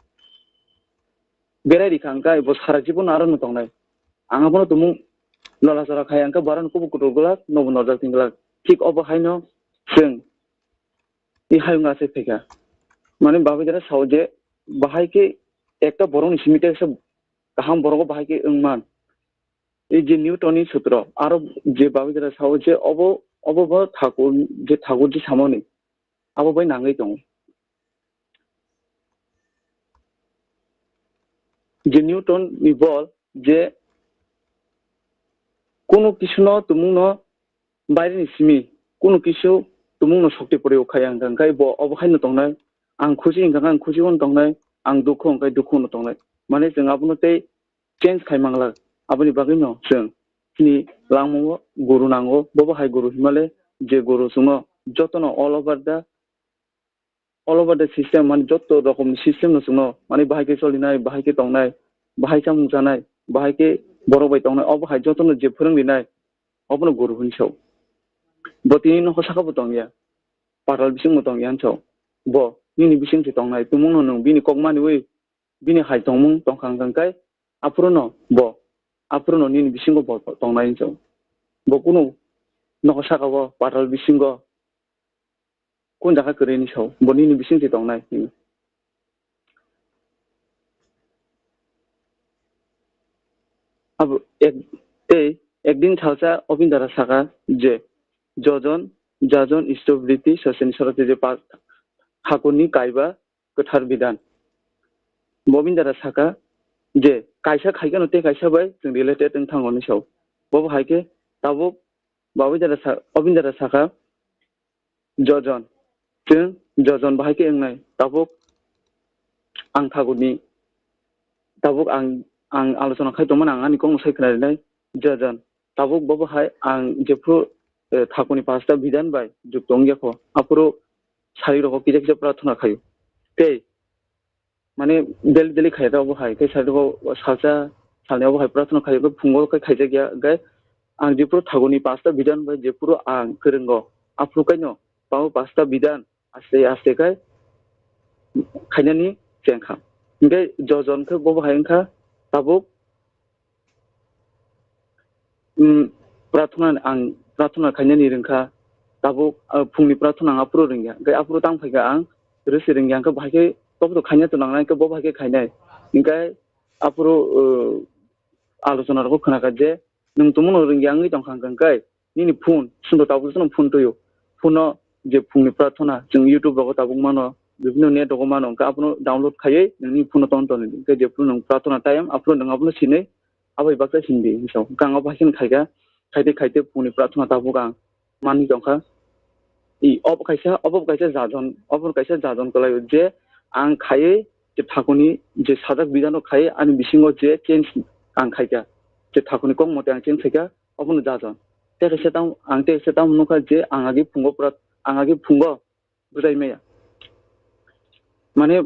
berai rikha hwnkhe bo sara jibon aro no tongnai. Ang abono tumung lola chora khai ang khe borok no kubuk kutuk glak nobo norjak tin glak. Thik obo haino chwng i hayung achai phaikha. Mane Babai Jada sao je bahai khe ekta borok ni simi teksa kaham borok bahai khe wngman. Ei je Newton ni sutro, aro je Babai Jada sao je obo, obo bo thakur, je thakur je samani, abo bai nangwi tongo. Je Newton ni bol je kunu kisuno tumungno baire ni simi kunu kisu tumungno sokti poriyo khaya hwnkha hwnkhe bo obo haino tongnai, ang khusi hwnkha ang khusi no tongnai, ang dukhu hwnkhe dukhu no tongnai. Mane chwng abono tei change khai manglak. Aboni bagwino chwng chini langmao guru nango, bobo hai guru himale je guru chwngno jotono all over the, all over the system, mane joto rokomni system no chwngno mane bahai khe cholinai, bahai khe tongnai, bahai chamung chanai, bahai khe borok bai tongnai, obo hai jotono je phwrwng rinai, obono guru hinwi sao. Bo tini nokha saka bo tongya, patal bisingo tongya hinwi sao. Bo nini bising se tongnai, tumungno nwng bini kok maniwi bini hai tongmung tongkha hwnkha hwnkhe, aphuru no bo, aphuru no nini bisingo bo tongnai hinwi sao. Bo kunu nokha saka o patal bisingo kun jaga kwrwi hinwi sao, bo nini bising se tongnai hinwi. Abo ek, tei ekdin salsa Obindara saka je, "Jojon, jajon, istobriti, soseni soroti je pa-, thakurni kaiba kwthar bidan." Bo Obindara saka je, "Kaisa khaikhe no tei kaisa bai chwng related wng thango," hinwi sao. Bobo hai khe tabuk Babai Jada sa-, Obindara saka, "Jojon, chwng jojon bahai khe wngnai. Tabuk ang thakurni, tabuk ang, ang alochona khai tongmani ang ani kokno sai khna rinai, jojon. Tabuk bobo hai ang jephru, eh, thakurni pasta bidan bai jukto wngya kho, aphuru sari rogo kisa kisa prathona khaio." Tei mane daily daily khaijak obo hai, tei sari o salsa salni obo hai prathana khaijak, phungo khe khaijak ya, hwnkhe ang jephuru thakurni pasta bidan bai jephuru ang kwrwngo, aphuru kaino tamo pasta bidan aste aste khe khainani chengkha. Hwnkhe jojon khe bobo hai wngkha tabuk, um, prathana ang prathana khainani rwngkha, tabuk, ah, phungni prathana ang aphuru rwngya, hwnkhe aphuru tang phaikha ang rwse rwngya, hwnkhe bahai khe tobotho khaina to nangnai, hwnkhe bo bahai khe khainai, hwnkhe aphuru, uh, alochona rogo khwnakha je, "Nwng tumungno rwngya wngwi tongkha hwnkhe nini phone, chwngno tabuk phone twiyo. Phone-o je phungni prathana, chwng YouTube rogo tabuk mano, bibhinno net rogo mano, hwnkhe abono download khaiwi nini phone-o ton toni di. Hwnkhe jephuru nwng prathana time, aphuru nwng abono sinwi, abai baksa sindi," hinwi sao. Hwnkhe ang abo hai kheno khaikha, khaite khaite phungni prathana tabuk ang manwi tongkha. I, obo kaisa, obo kaisa jajon, obo kaisa jajon kwlaio je ang khaiwi je thakurni je sajak bidan rok khaiwi ani bisingo je change ang khaikha, je thakurni kok mote ang change khaikha, obono jajon. Tei kaisa tamo, ang tei kaisa tamo nukha je ang agi phungo pura, ang agi phungo bwchai maya. Mane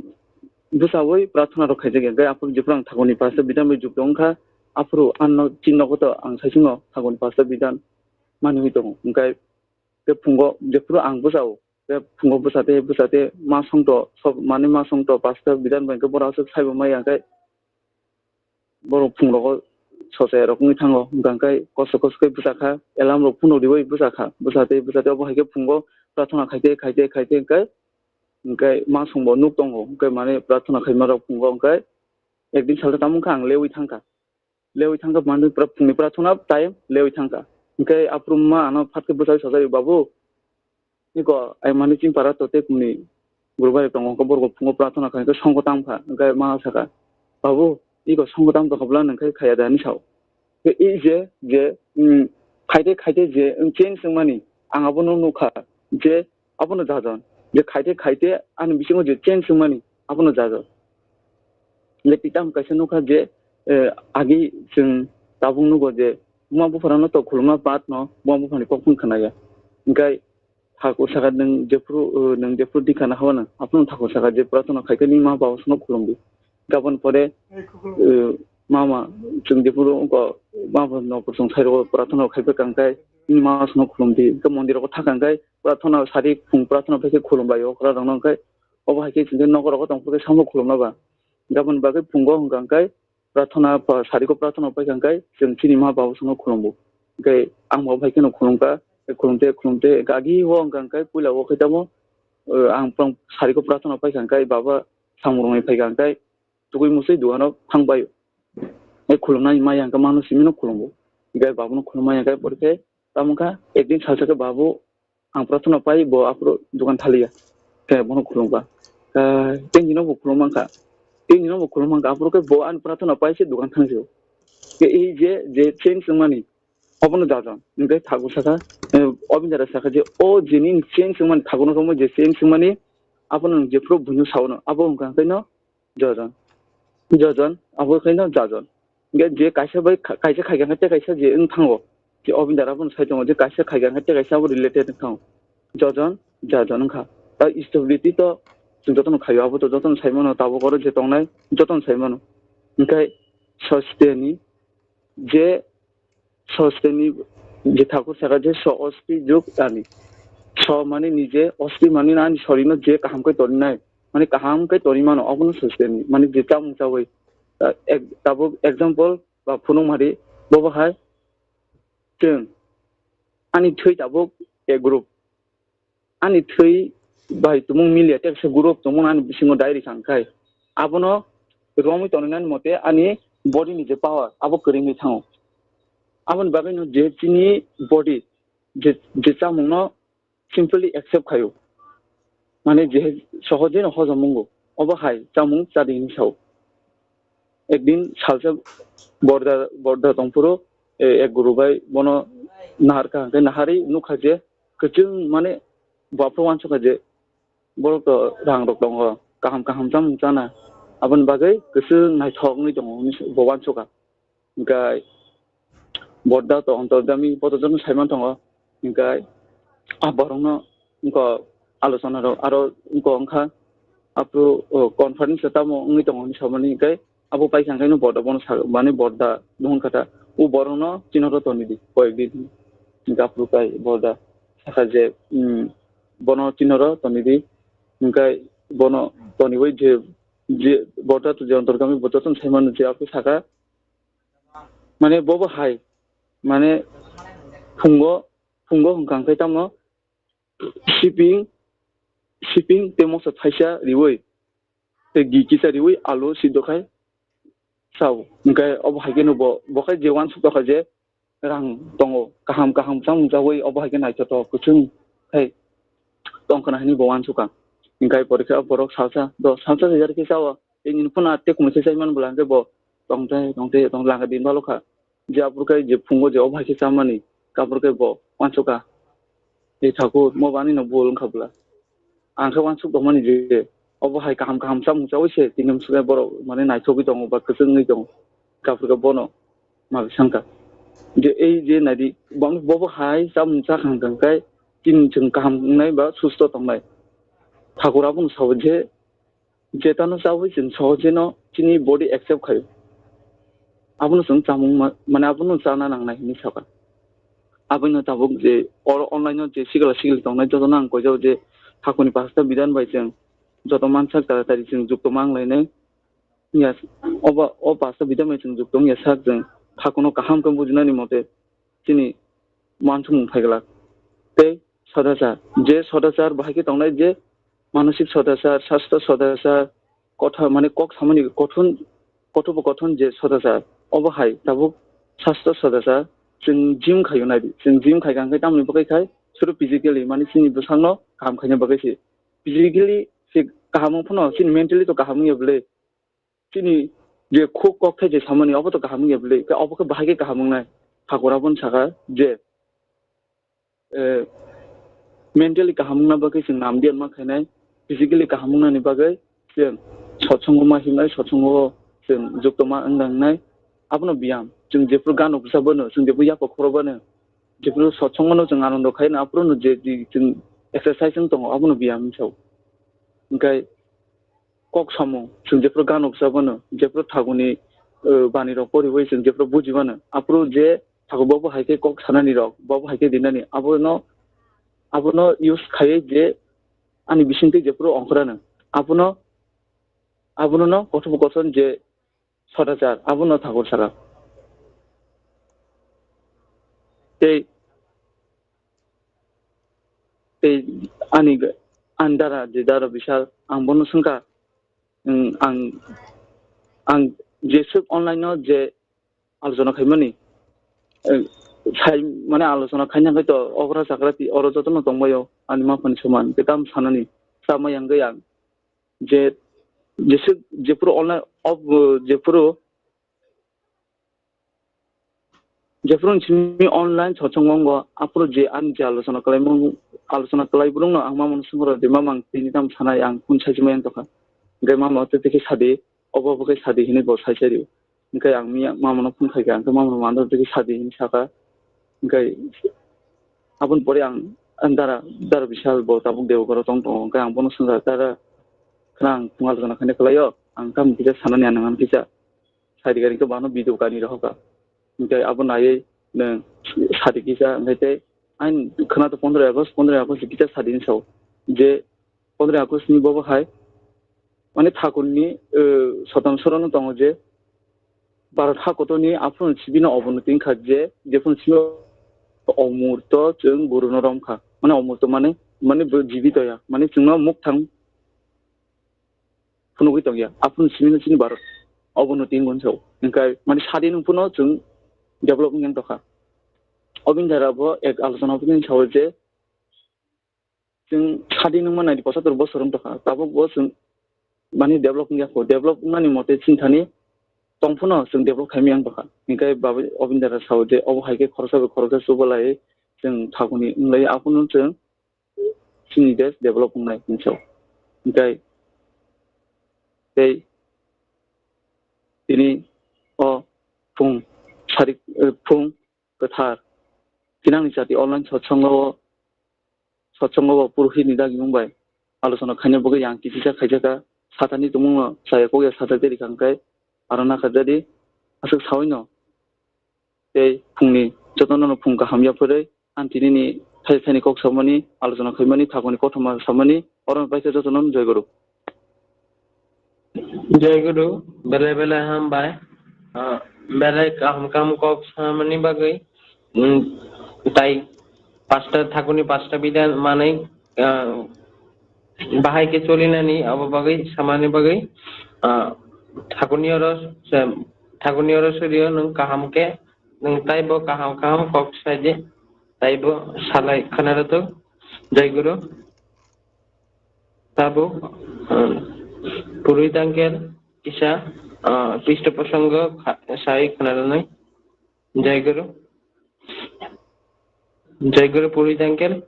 bwchaui prathana rok khaijak ya, hwnkhe aphuru jephuru ang thakurni pasta bidan bai jukto wngkha, aphuru ano chini nogo to ang saichungo thakurni pasta bidan manwi tongo. Hwnkhe tei phungo jephuru ang bwchao, tei phungo bwchate bwchate ma songto, sob mane ma songto pasta bidan bai hwnkhe borok aswk saibo maya, hwnkhe borok phungrogo sochaya rok wngwi thango, hwnkha hwnkhe kosto kosto khe bwchakha, alarm rok phunuk riwi bwchakha, bwchatwi bwchatwi obo hai khe phungo prathona khaite khaite khaite hwnkhe, hwnkhe ma songbo nuk tongo, hwnkhe mane prathona khaima rok phungo hwnkhe ekdin salsa tamo wngkha ang lewi thangkha, lewi thangkha mane pra-, phungni prathona time lewi thangkha, hwnkhe aphuru ma ano phat khe bwchawi sajagwi, "Babu, iko ai mani chini para to tei kumni guru bai tongo, hwnkhe borok phungo prathona khai khe songkho tam kha," hwnkhe ma saka, "Babu, iko songkho tam tongkha bwla nwng khe khaya da?" hinwi sao. Tei ei je, je, um, khaite khaite je, um, change wngmani, ang abono nukha je abono jajon, je khaite khaite ani bisingo je change wngmani abono jajon. Je tei tamo kaisa nukha je, eh, agi chwng tabuk nugo je buma bupharano to khulumna baad no buma buphani kok phano khnaya. Hwnkhe thakur saka nwng jephuru, uh, nwng jephuru dikha na haba nwng, aphuru thakur saka je prathana khai khe nini ma babu sono khulumdi. Gabon pore, uh, mama, chwng jephuru wngkha, mama no chwng sai rw prathana khai khe kang khe nini ma sono khulumdi. Hwnkhe mondir rogo thang kang khe prathana sari phung prathana phai khe khulumlai o okra rok no, hwnkhe obo hai khe chwng khe nogo rogo tong phuru khe samo khulumna ba. Gabon bagwi phungo hwnkha khe prathana pa-, sariko prathana paikha hwnkhe chwng chini ma babu sono khulumgo. Hwnkhe ang bo bai kheno khulumkha, khulumte, khulumte, hwnkhe agi o hwnkha hwnkhe puila o khe tamo, eh, ang phrang sariko prathana paikha hwnkhe baba samung rwngwi phaikha hwnkhe tugui musui dugano thangbai. Eh, khulumnani maya hwnkhe mano simino khulumgo. Hwnkhe babuno khulumma hwnkhe porikhe tamo wngkha ekdin salsa khe babu ang prathana pai bo aphuru dukan thaliya. Khe bono khulumkha. Khe tei nino bo khulum mankha. Tei nino bo khulum mankha. Aphuru khe bo ani prathana pai se dukan thang sio. Khe ei je, je change wngmani, obono jajon. Hwnkhe thago saka, eh, obinjara saka je, o jini change wngmani, thagono romwi je change wngmani, abono nwng jephuru buino saono. Abo wngkha khe no jojon. Jojon, abo khe no jajon. Hingke je kaisa bai kha-, kaisa khaikha khe tei kaisa je wng thango. Je obini dara bono sai tongo, je kaisa khaikha khe tei kaisa abo related wng thango. Jojon, jajon wngkha. Ta stability to chwng jotono khaio, abo to jotono sai mano, tabuk oro je tongnai jotono sai mano. Hingke sosteni je Sosteni je thakur saka je so osti juk ani. So mani nije osti mani ani sorino je kaham khe torinai. Mani kaham khe tori mano obono sosteni. Mani je chamung chawi, ah, ek-, tabuk example ba phunuk mari bobo hai chwng ani thwi tabuk a group. Ani thwi bai tumung milia tei kaisa group tongmung ani bisingo diary kha hwnkhe abono romwi tongnani mote ani body ni je power abo kwrwngwi thango. Aboni bagwino je chini body je, je chamungno simply accept khaio, mane je sohojeno hojom wngo, obo hai chamung chadi hinwi sao. Ekdin salsa borda, borda tongphuru, e, ek guru bai bono naharkha, hwnkhe naharwi nukha je kwchwng mane bo aphuru uansukha je borok to rang rok tongo, kaham kaham chamung chana, aboni bagwi kwchwng naithok wngwi tongo hinwi bo uansukha. Hwnkhe borda to ontorjami boto jotono saiman tongo, hwnkhe a borokno wngkha alochona rok aro wngkha wngkha aphuru, o, conference tamo wngwi tongo hinwi samani hwnkhe abo paikha hwnkhe borda bono sa mani borda nuhun kha ta o borokno chinoro tonidi koyek din hwnkhe aphuru kai borda sakha je, um, bono chinoro tonidi hwnkhe bono toniwi je, je borda to je ontorgami bo jotono saimano je aphuru sakha. Mane bobo hai, mane phungo, phungo hwnkha hwnkhe tamo siping, siping tei moso thaisa riwi, tei gi kisa riwi alu sidok khai sao. Hwnkhe obo hai kheno bo, bo khai je uansuk tongkha je rang tongo, kaham kaham chamung chawi obo hai khe naithothok kwchwng khai tongkhwna hinwi bo uansukha. Hwnkhe porikhe borok salsa, do salsa se yarkhe sao, tei nini phano atte kumui se chaiman bwla hwnkhe bo tongthai tongthai tong langa din balo kha. Je aphuru khe je phungo je obo hai khe chamani, aphuru khe bo uansukha. Tei thakur mo bo ani no bul wngkha bwla. Ang khe uansuk tongmani je obo hai kaham kaham chamung chawi se tini bwswk borok mane naithogwi tongo ba kwchwngwi tongo. Aphuru khe bono ma bisangkha. Je ei je naidi bo, bobo hai chamung chakha hwnkhe tini chwng kaham wngnai ba susto tongnai. Thakur abono sao je Jetano chawi chwng sohojeno chini body accept khaio. Abono chwng chamung ma-, mane abono chana nangnai hinwi sakha. Abono tabuk je oro online o je sikla sikli tongnai jotono ang koijao je thakurni pasta bidan bai chwng joto mansak taratari chwng jukto manglainai. Yes, obo, o pasta bidan bai chwng jukto wngya sak chwng thakuno kaham khe bujinani mote chini uansukmung phaiglak. Tei sodachar, je sodachar bahai khe tongnai, je manosik sodachar, sastro sodachar, kotha mane kok samani kothon, kothopokothon je sodachar, obo hai tabuk sastro sodachar. Chwng gym khaio naidi, chwng gym khaikha hwnkhe tamoni bagwi khai suru physically mane chini bwsakno kaham khaina bagwi se. Physically se kaham wng phano chini mentally to kaham wngya bwle. Chini je khuk kokthai je samani obo to kaham wngya bwle, khe obo khe bahai khe kaham wngnai. Thakur aboni saka je, eh, mentally kaham wngna bagwi chwng nam diyan ma khainai, physically kaham wngnani bagwi chwng sotsongo ma himnai, sotsongo chwng jukto ma wngna wngnai. Abono biyam, chwng jephru gano bwsa bono, chwng jephru yako khoro bono, jephru sotsongono chwng anondo khaino, aphuru no je di chwng exercise wng tongo, abono biyam wng sao. Hwnkhe kok samung, chwng jephru gano bwsa bono, jephru thaguni, eh, bani rok poriwi chwng jephru buji mano, aphuru je thago bobo hai khe kok sanani rok, bobo hai khe dinani, abono, abono use khaiwi je ani bisingtwi jephru ongkhorano, abono, abono no kothopokothono je sodachar, abono thakur saka. Tei, tei ani, ani dara, je dara Bishal, ang bono swngkha, ang, ang, ang jeswk online no je alochona khaimani, eh, sai, mane alochona khaina hwnkhe to okra chakra ti oro jotono tongbaio, ani maphani soman, tei tamo sanani, sama yang ang. Je, jeswk, jephuru online, of, jephuru, jephuru simi online sochong wngo, aphuru je ani je alochona khlaimung, alochona khlai borokno ang mamano swngkha de, "Mama, ang tini tamo sanai, ang phone sai chuma yang tokha." Hwnkhe mama tei tei khe sadi, obo obo khe sadi hinwi bo sai sai rio. Hwnkhe ang miya mamano phone khaikha, hwnkhe mamano mano tei khe sadi hinwi sakha. Hwnkhe aboni pore ang, ang dara, dara Bishal bo tabuk Deogharo tong tongo, hwnkhe ang bono swngkha, "Dara, khwna ang phung alochona khaina khlaio, ang tamo kisa sanani, ang nang kisa." Sadi gari khe bano video kani rohoka. Hwnkhe abo naiwi nwng sadi kisa, hwnkhe tei ang khwna to pondro August, pondro August kisa sadi hinwi sao. Je pondro August ni bobo hai, mane thakurni, eh, sotan sorono tongo je Bharat ha kotorni aphuru sibino obonoti wngkha je, jephuru sibino omurto chwng guruno romkha. Mane omurto mane, mane bo jibito ya, mane chwngno mukthang phunugwi tongya. Aphuru simi no chini Bharat obonoti wngwi sao. Hwnkhe mane sadi nwng phano chwng develop wngya tongkha. Obini dara bo ek alochona phano sao je chwng sadi nwngma naidi posator bosor wng tongkha. Tabuk bo chwng mane develop wngya kho. Develop wngnani mote chini thani tong phano chwng develop khaimaya wng tongkha. Hwnkhe babo obini dara sao je obo hai khe khoroksa bai khoroksa chubalai chwng thaguni wnglai aphano chwng chini desh develop wngnai hinwi sao. Hwnkhe tei tini o phung sari, eh, phung kwthar tinangni jati online sotsongo, sotsongo bo purohit ni dagimung bai alochona khaina bagwi yang kichisa khaijaka, satani tongmungno chaya kokya sajak de rikha hwnkhe aro nakha jadi aswk saui no tei phungni jotono no phung kaham yapharwi ang tinini thai thaini kok samani, alochona khaimani, thakoni kothoma samani, oro paikha jotono joy guru. Joy guru, belai belai hambai. Ah, belai kaham kaham kok samani bagwi, mm, tai pasta thakoni pasta bida manwi, ah, bahai khe cholinani abo bagwi samani bagwi, ah, thakoni oro se, thakoni oro sorio nwng kaham khe nwng taibo kaham kaham kok sai di, taibo salai khwna rwthwk. Jai Guru. Tabuk, ah, purwi tangkel kisa, ah, Kristo prosongo kha-, sai khwna rwnai. Jai Guru. Jai Guru purwi tangkel.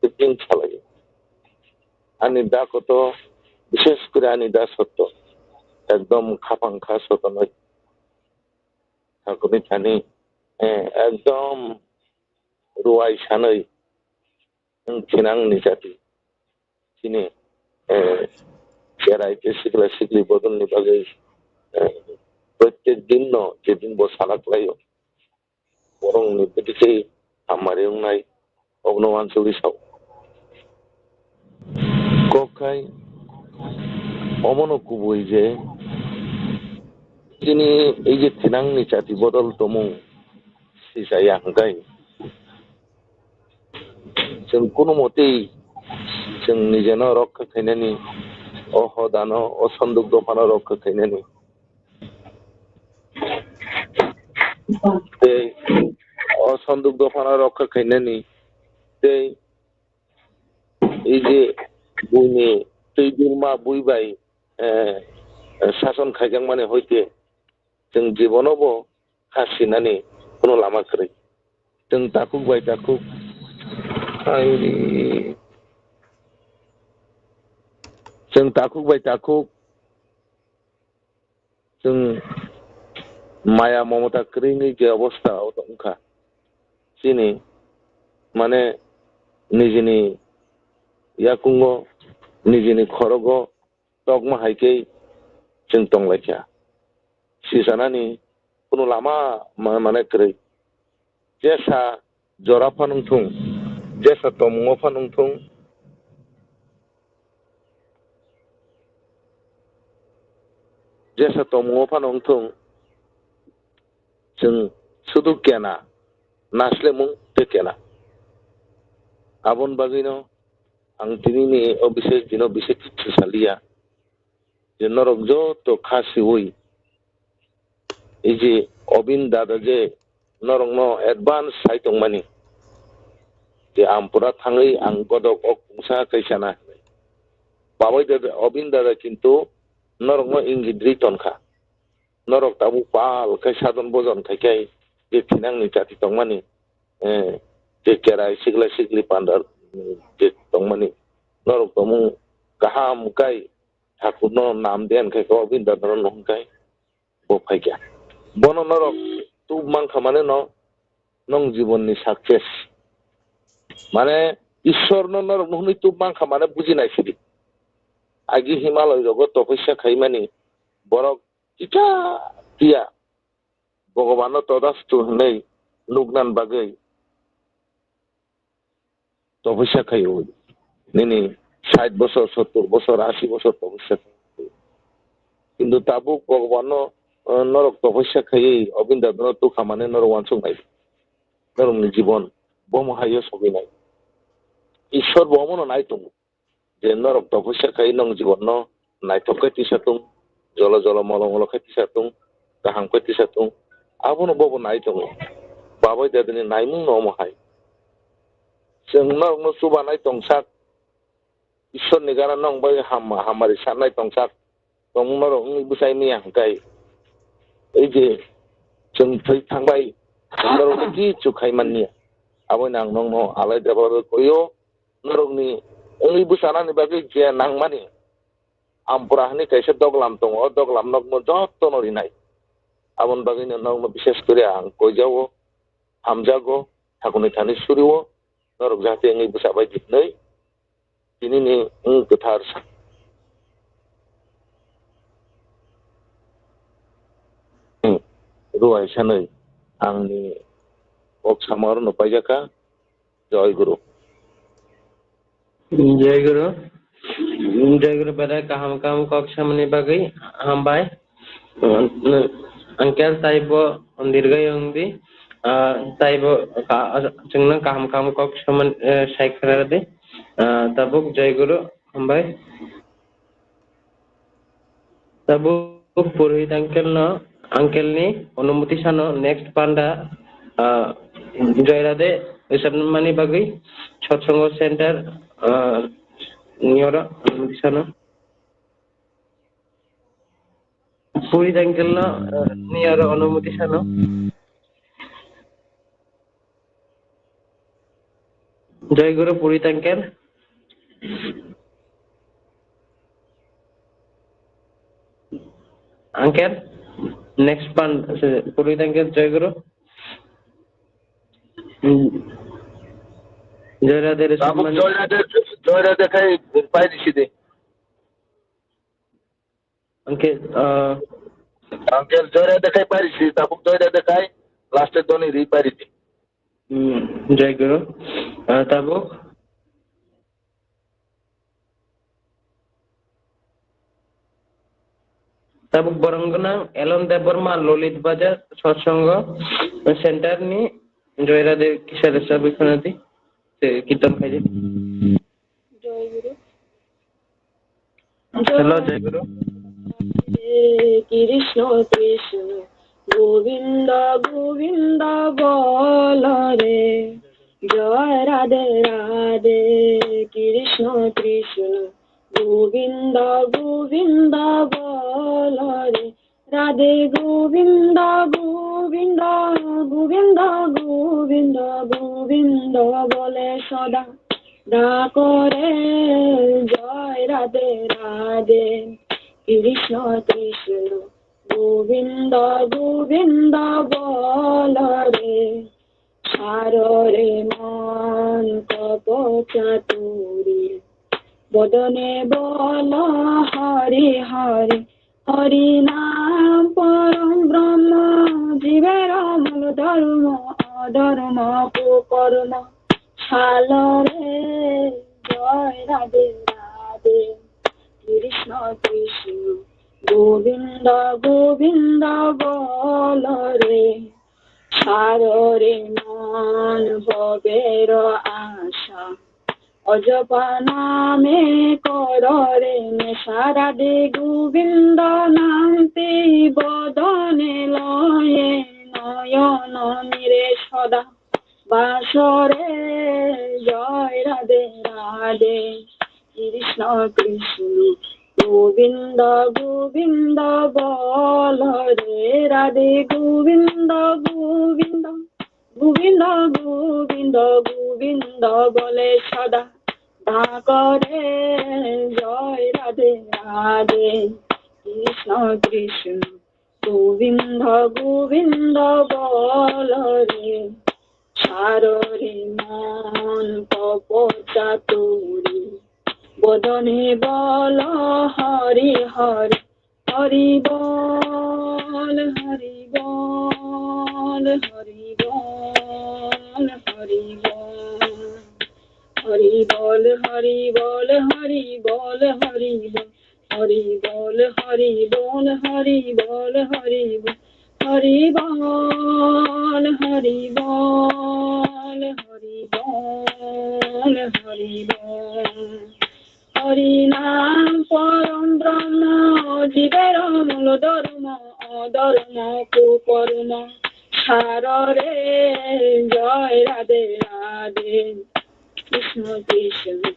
tebeng salaio. Ani da koto, bishesh kore ani da sotto, ekdom khapang kha sotonoi. Tabukni thani, eh, ekdom ruai sanoi wng thinang ni jati. Chini, eh, cherai tei sikla sikli bodol ni bagwi, eh, protek din no je din bo sana kwlaio. Borok ni bwtwi khe hamari wngnai, obono uansugwi sao. Kok khai omono kubui je chini ei je thinang ni chati bodol tongmung sisa ya hwnkhe chwng kunu motwi chwng nijeno rokha khainani, o hodano, o sonduk dophano rokha khainani. Tei o sonduk dophano rokha khainani tei ei je buini twi birma bui bai, eh, sason khaijakmani hoite chwng jibono bo kha sinani kunu lama kwrwi. Chwng takhuk bai takhuk, ai, chwng takhuk bai takhuk chwng maya momota kwrwini je obostha o tongkha, chini mane nijini yakungo, nijini khorogo tokma hai khe chwng tonglaikha. Sisanani kunu lama ma-, mane kwrwi. Jesa jora phano wngthung, jesa tomungo phano wngthung, jesa tomungo phano wngthung, chwng sudu kena, naslemung tei kena. Aboni bagwino ang tinini o bisai dino bisai kichu saliya. Je norok joto kha siwi, ei je Obin dada je norokno advance sai tongmani, je ampura thangwi ang godok ok pungsa kaisa na hinwi. Babai dada, Obin dada kintu norokno ingit rwi tonkha. Norok tabuk pal khai sadon bojon khai khai je thinangni chati tongmani, eh, je cherai sikla sikli panda, mm, je tongmani norok tongmung kaham kai Thakurno nam den khai khe Obin dadano nung khai bo phaikha. Bono norok tub mankha mane no nong jibonni success. Mane Ishwarno norok no hwnwi tub mankha mane buji nai sidi. Agi Himalay rogo topusya khaimani borok kisa tiya Bhagwanno todastu hwnwi nuknan bagwi topusya khaiwi. Nini sait bosor, sottur bosor, asi bosor topusya khaiwi. Kintu tabuk Bhagwanno, eh, norok topusya khaiwi Obin dadano tukha mane norok uansuk nai. Norokni jibon bomo haio sogwi nai. Ishwar bo omono nai tongo. Je norok topusya khai nong jibonno naithok khe tisa tung, jolo jolo molo molo khe tisa tung, kaham khe tisa tung, abono bobo nai tongo. Babai dadani naimung no omo hai. Chwng norokno chubanai tongsak, Ishwarni gana nong bai ham-, hamari sanai tongsak, tongmung norok wngwi bwsai miya hwnkhe, ei je chwng thwi thangbai, norokno kichu khai man niya. Aboino ang nongno alai debra koyo, norokni wngwi bwchanani bagwi je nangmani, ampura hwnwi kaisa doglam tongo, o doglam nokno jotono rinai. Aboni bagwino nokno bishes kori ang koijao, hamjago, thakurni thani surio, norok jahate wngwi bwchabai di hwnwi tinini wng kwthar sa-, hmm, ruai sanwi angni kok sama orono paijak kha. Jai Guru. Jai Guru. Jai Guru, belai kaham kaham kok samani bagwi hambai. Uncle taibo dirgai wngdi. Ah, taibo ka-, chwngno kaham kaham kok saman, eh, sai khwnardi. Ah, tabuk Jai Guru, hambai. Tabuk purohit uncle no, uncle ni onumoti sano next panda, ah, Joy Radhe hisab mani bagwi satsongo center, ah, ni oro onumoti sano. Purohit uncle no, ah, ni oro onumoti sano. Joy Guru, Puri Tangker. Uncle, next pan, Puri Tangker, Joy Guru. Hmm. Joy Radhe, Tabuk Resumani. Joy Radhe, Joy Radhe khai pai disi de. Uncle, uh, Uncle, Joy Radhe khai pai disi, tabuk Joy Radhe khai, last e doni ri pai disi. Hmm, Joy Guru. Ah, tabuk? Tabuk borong gwnang Elon Debbarma, Lolit Bazar, Satsang Center ni Joy Radhe kisa resa bwkhwnadi, se kirtan khaidi. Joy Guru. Hello, Joy Guru. Hare Krishna, Krishna, Govinda, Govinda, bolo re. Joy Radhe, Radhe, Krishna, Krishna, Govinda, Govinda, bolo re. Radhe Govinda, Govinda, Govinda, Govinda, Govinda, bole soda. Dakore, Joy Radhe Radhe, Krishna Krishna, Govinda Govinda bolo re, saro re mon kopo chaturi, bodone bolo Hari Hari, Hari nam param Brahma, jiber mul dharma, adharma kukarma, salo re, Joy Radhe Radhe, Krishna Krishna, Govinda Govinda bolo re, saro re mon bobero asha, ojopa name koro re me sara de Govinda namti bodone loye noyono nire soda. Basore, Joy Radhe Radhe, Krishna Krishna, Govinda Govinda bolo re, Radhe Govinda Govinda, Govinda Govinda, Govinda bole soda. Dakore, Joy Radhe Radhe, Krishna Krishna, Govinda Govinda bolo re, saro re mon kopo chaturi, bodone bolo Hari Hari, Hari bol, Hari bol, Hari bol, Hari bol. Hari bol, Hari bol, Hari bol, Hari bol. Hari bol, Hari bol, Hari bol, Hari bol. Hari bol, Hari bol, Hari bol, Hari bol. Hari nam param Brahma, jiber mul dharma, adharma kukarma, saro re, Joy Radhe Radhe, Krishna Krishna,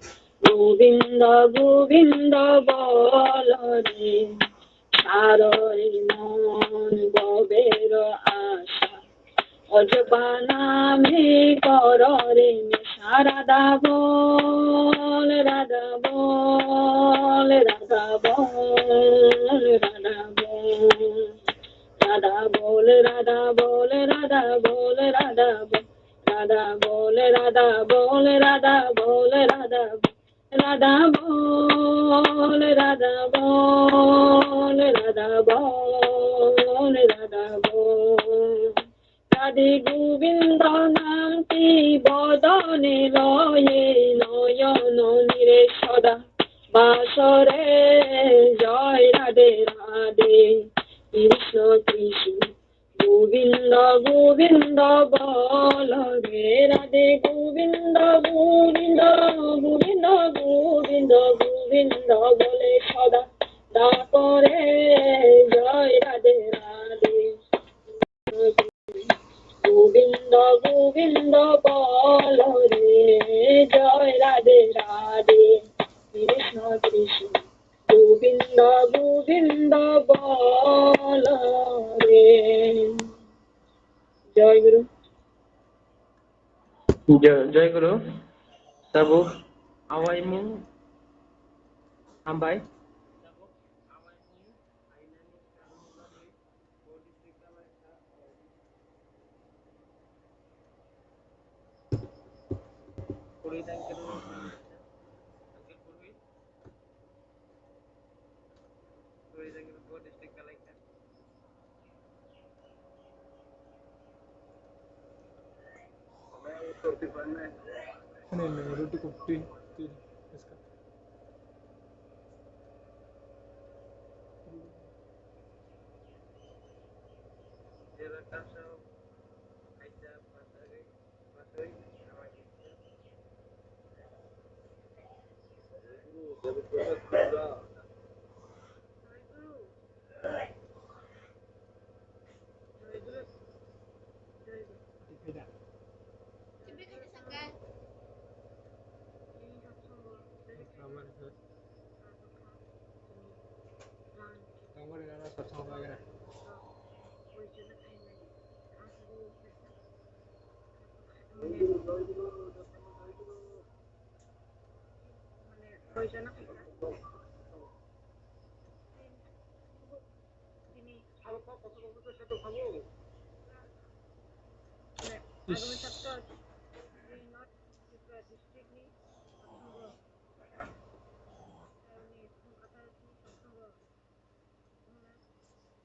Govinda Govinda bolo re, saro re mon bobero asha, ojopa name koro re me sara. Radha bol, Radha bol, Radha bol, Radha bol. Radha bol, Radha bol, Radha bol, Radha bol. Radha bol, Radha bol, Radha bol, Radha bol. Radha bol, Radha bol, Radha bol, Radha bol. Radhe Govinda namti bodone loye noyono nire soda. Basore, Joy Radhe Radhe, Krishna Krishna, Govinda Govinda bolo re. Radhe Govinda, Govinda, Govinda, Govinda, Govinda bole soda. Dakore, Joy Radhe Radhe, Govinda Govinda bolo re, Joy Radhe Radhe, Krishna Krishna, Govinda Govinda bolo re. Joy Guru. Joy, Joy Guru. Tabuk awaimung hambai. Ini nih, roti kopi, tea, es kopi.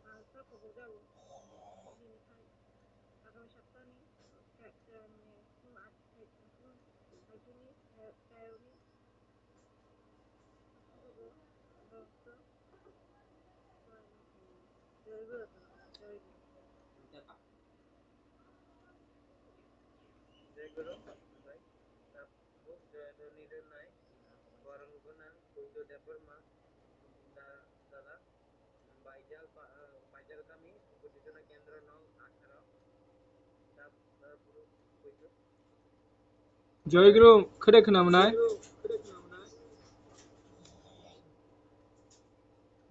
Ang sa kubujago. Bini hai agami saptani, eh, eh, sum at, eh, sum atini, eh, tayuni, kubugo, dosto, joigo, joigo. Jai Guru, Jayadhoni Renai, Warang Gunan, Kunjo Debbarma, Da-, Dada, Joy Guru, khede khna mwnai.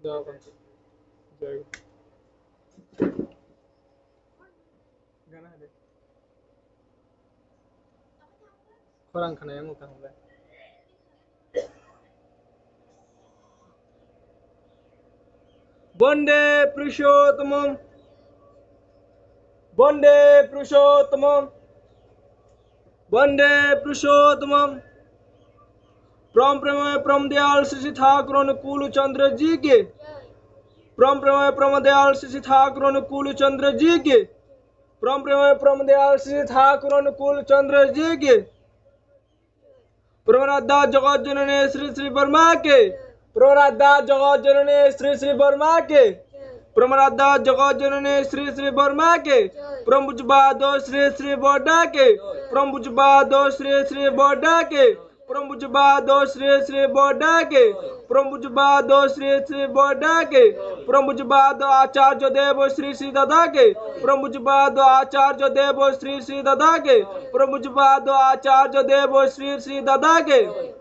Joy Guru. Khorang khna yang uta hwnbai. Bande Purushottamam. Bande Purushottamam. Bande Purushottamam. Prom Premamay Prom Dayal Shri Shri Thakur Anukul Chandra Ji ki. Prom Premamay Prom Dayal Shri Shri Thakur Anukul Chandra Ji ki. Prom Premamay Prom Dayal Shri Thakur Anukul Chandra Ji ki. Prom Radha Jagat Janani Shri Shri Barma ki. Prom Radha Jagat Janani Shri Shri Barma ki. Prom Radha Jagat Janani Shri Shri Barma ki. Prom Pujpado Shri Shri Bodha ki. Prom Pujpado Shri Shri Bodha ki. Prom Pujpado Shri Shri Bodha ki. Prom Pujpado Shri Shri Bodha ki. Prom Pujpado Acharya Dev Shri Shri Dada ki. Prom Pujpado Acharya Dev Shri Shri Dada ki. Prom Pujpado Acharya Dev Shri Shri Dada ki.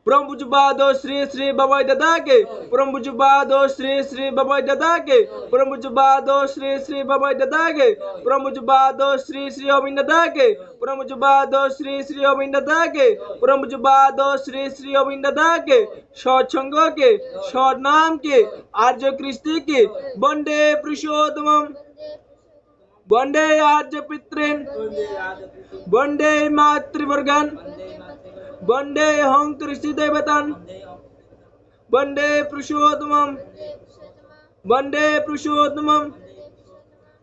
Prom Pujpado Shri Shri Babai Dada ki. Prom Pujpado Shri Shri Babai Dada ki. Prom Pujpado Shri Shri Babai Dada ki. Prom Pujpado Shri Shri Abin Dada ki. Prom Pujpado Shri Shri Abin Dada ki. Prom Pujpado Shri Shri Abin Dada ki. Sot Sangha ki, Sot Nam ki, Arya Kristi ki, Bande Purushottamam, Bande Arya Pitrin, Bande Matrivargan, Bande Hong Kristi Devatan, Bande Purushottamam, Bande Purushottamam,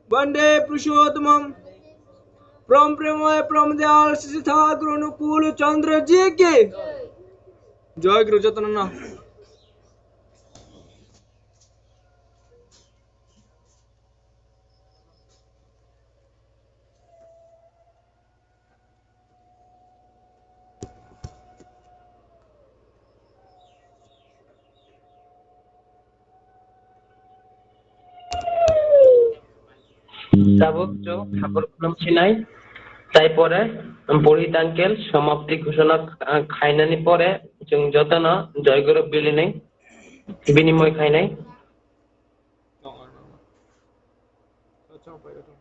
Bande Purushottamam. Prom Premamay Prom Dayal Shri Thakur Anukul Chandra Ji ki. Joy Guru Jotana. Tabuk chwng thakur khulum sinai, tai pore puri tangkel samapti ghoshona khainani pore chwng jotono joy guru bilinwi binimoy khainai. Tongo, tongo. Tongo, tongo.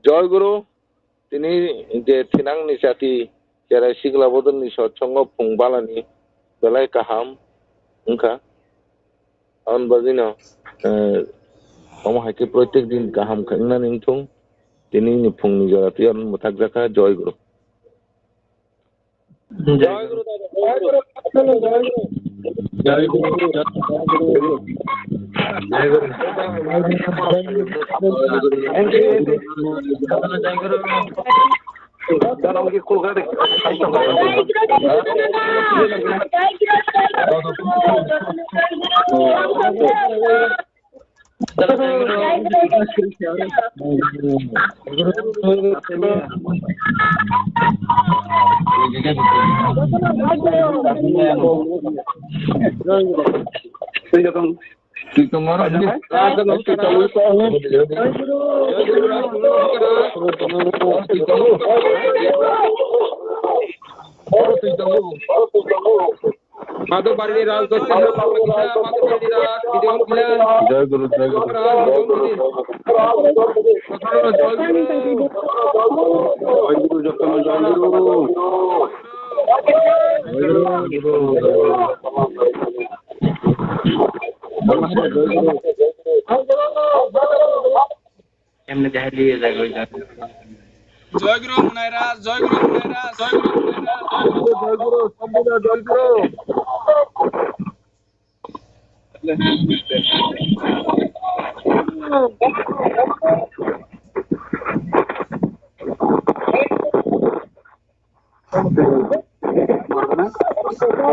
Joy Guru, tini je thinangni chati cherai sikla bodolni sotsongo phung balani belai kaham wngkha. Aboni bagwino, eh, omo hai khe proitek din kaham khe wngnani wngthung. Tini ni phungni jora twi ano mwthakjakha. Joy Guru. Joy Guru, joy Guru, joy Guru. Joy Guru, joy Guru. Thank you. Madhubari Raj, Madhubari Raj, video on clear. Joy Guru, Joy Guru. Raj, video on clear. Joy Guru, joy Guru. Joy Guru, joy Guru. Joy Guru, joy Guru. Emne jahil liye jai goi jai. Joy Guru Munai Raj, Joy Guru Munai Raj, Joy Guru Munai Raj, Joy Guru, Joy Guru, Joy Guru. Jai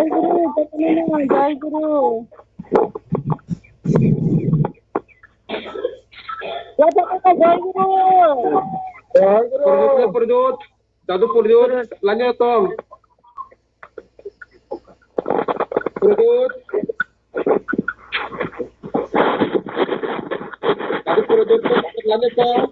Guru, Jai Guru. Jai Guru. Jai Guru. Purdut, Purdut. Dadu Purdut, lanya tong. Purdut. Dadu Purdut, lanya tong.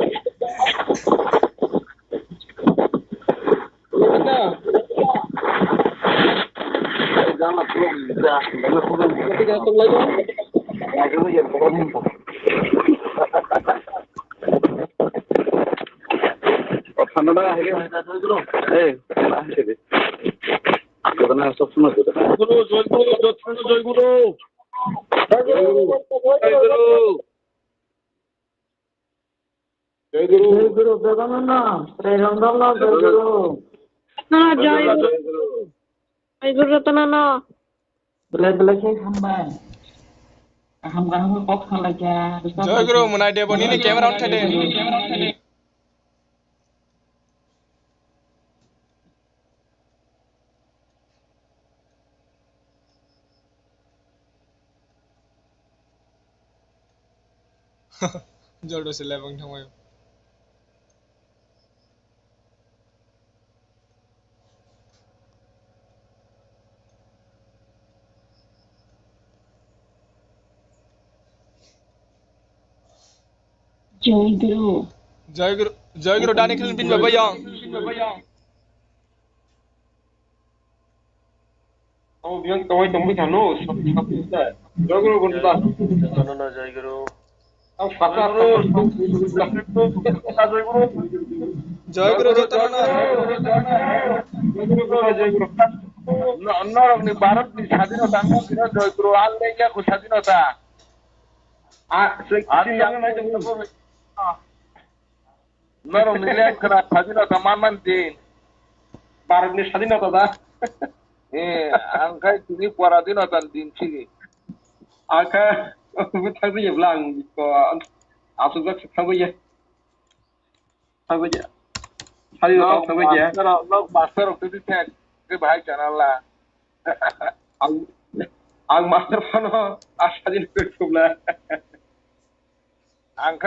Guru, Joy Guru, Joy Guru, Joy Guru. Joy Guru. Joy Guru, Joy Guru, Jogananda, Joy Guru. Ah, Joy Guru. Joy Guru Ratananda. Belai belai khe hambai. Kaham kaham khe kok salaikha. Joy Guru, Munai Debo, nini camera on khe de. Joldo se lebang thangmai. Joy Guru. Joy Guru, Joy Guru, dani khilin bin baba yang. Tamo biyang tawai tongwi thano, sab-, sab-, sab-, jagro gonta. Jotono no jai guru. Tamo kata, kata, jai guru. Jai guru, jotono no. Jai guru, jai guru. No, norok ni Bharat ni sadinota, ang kira jai guru, ang leya ko sadinota. A, se, a, se, yang nai tong. Norok ni lekhwra sadinota manmani din. Bharat ni sadinota da? Eh, ang khai tini poradinota ni din chini. Ang khai bwthagwi ya bwla ang ko asukjak se thagwi ya. Thagwi ya. Sadinota thagwi ya. Nok master rok twi thek. Ke bahai channel la. Ang, ang master phano a sadinota thubla. Ang khai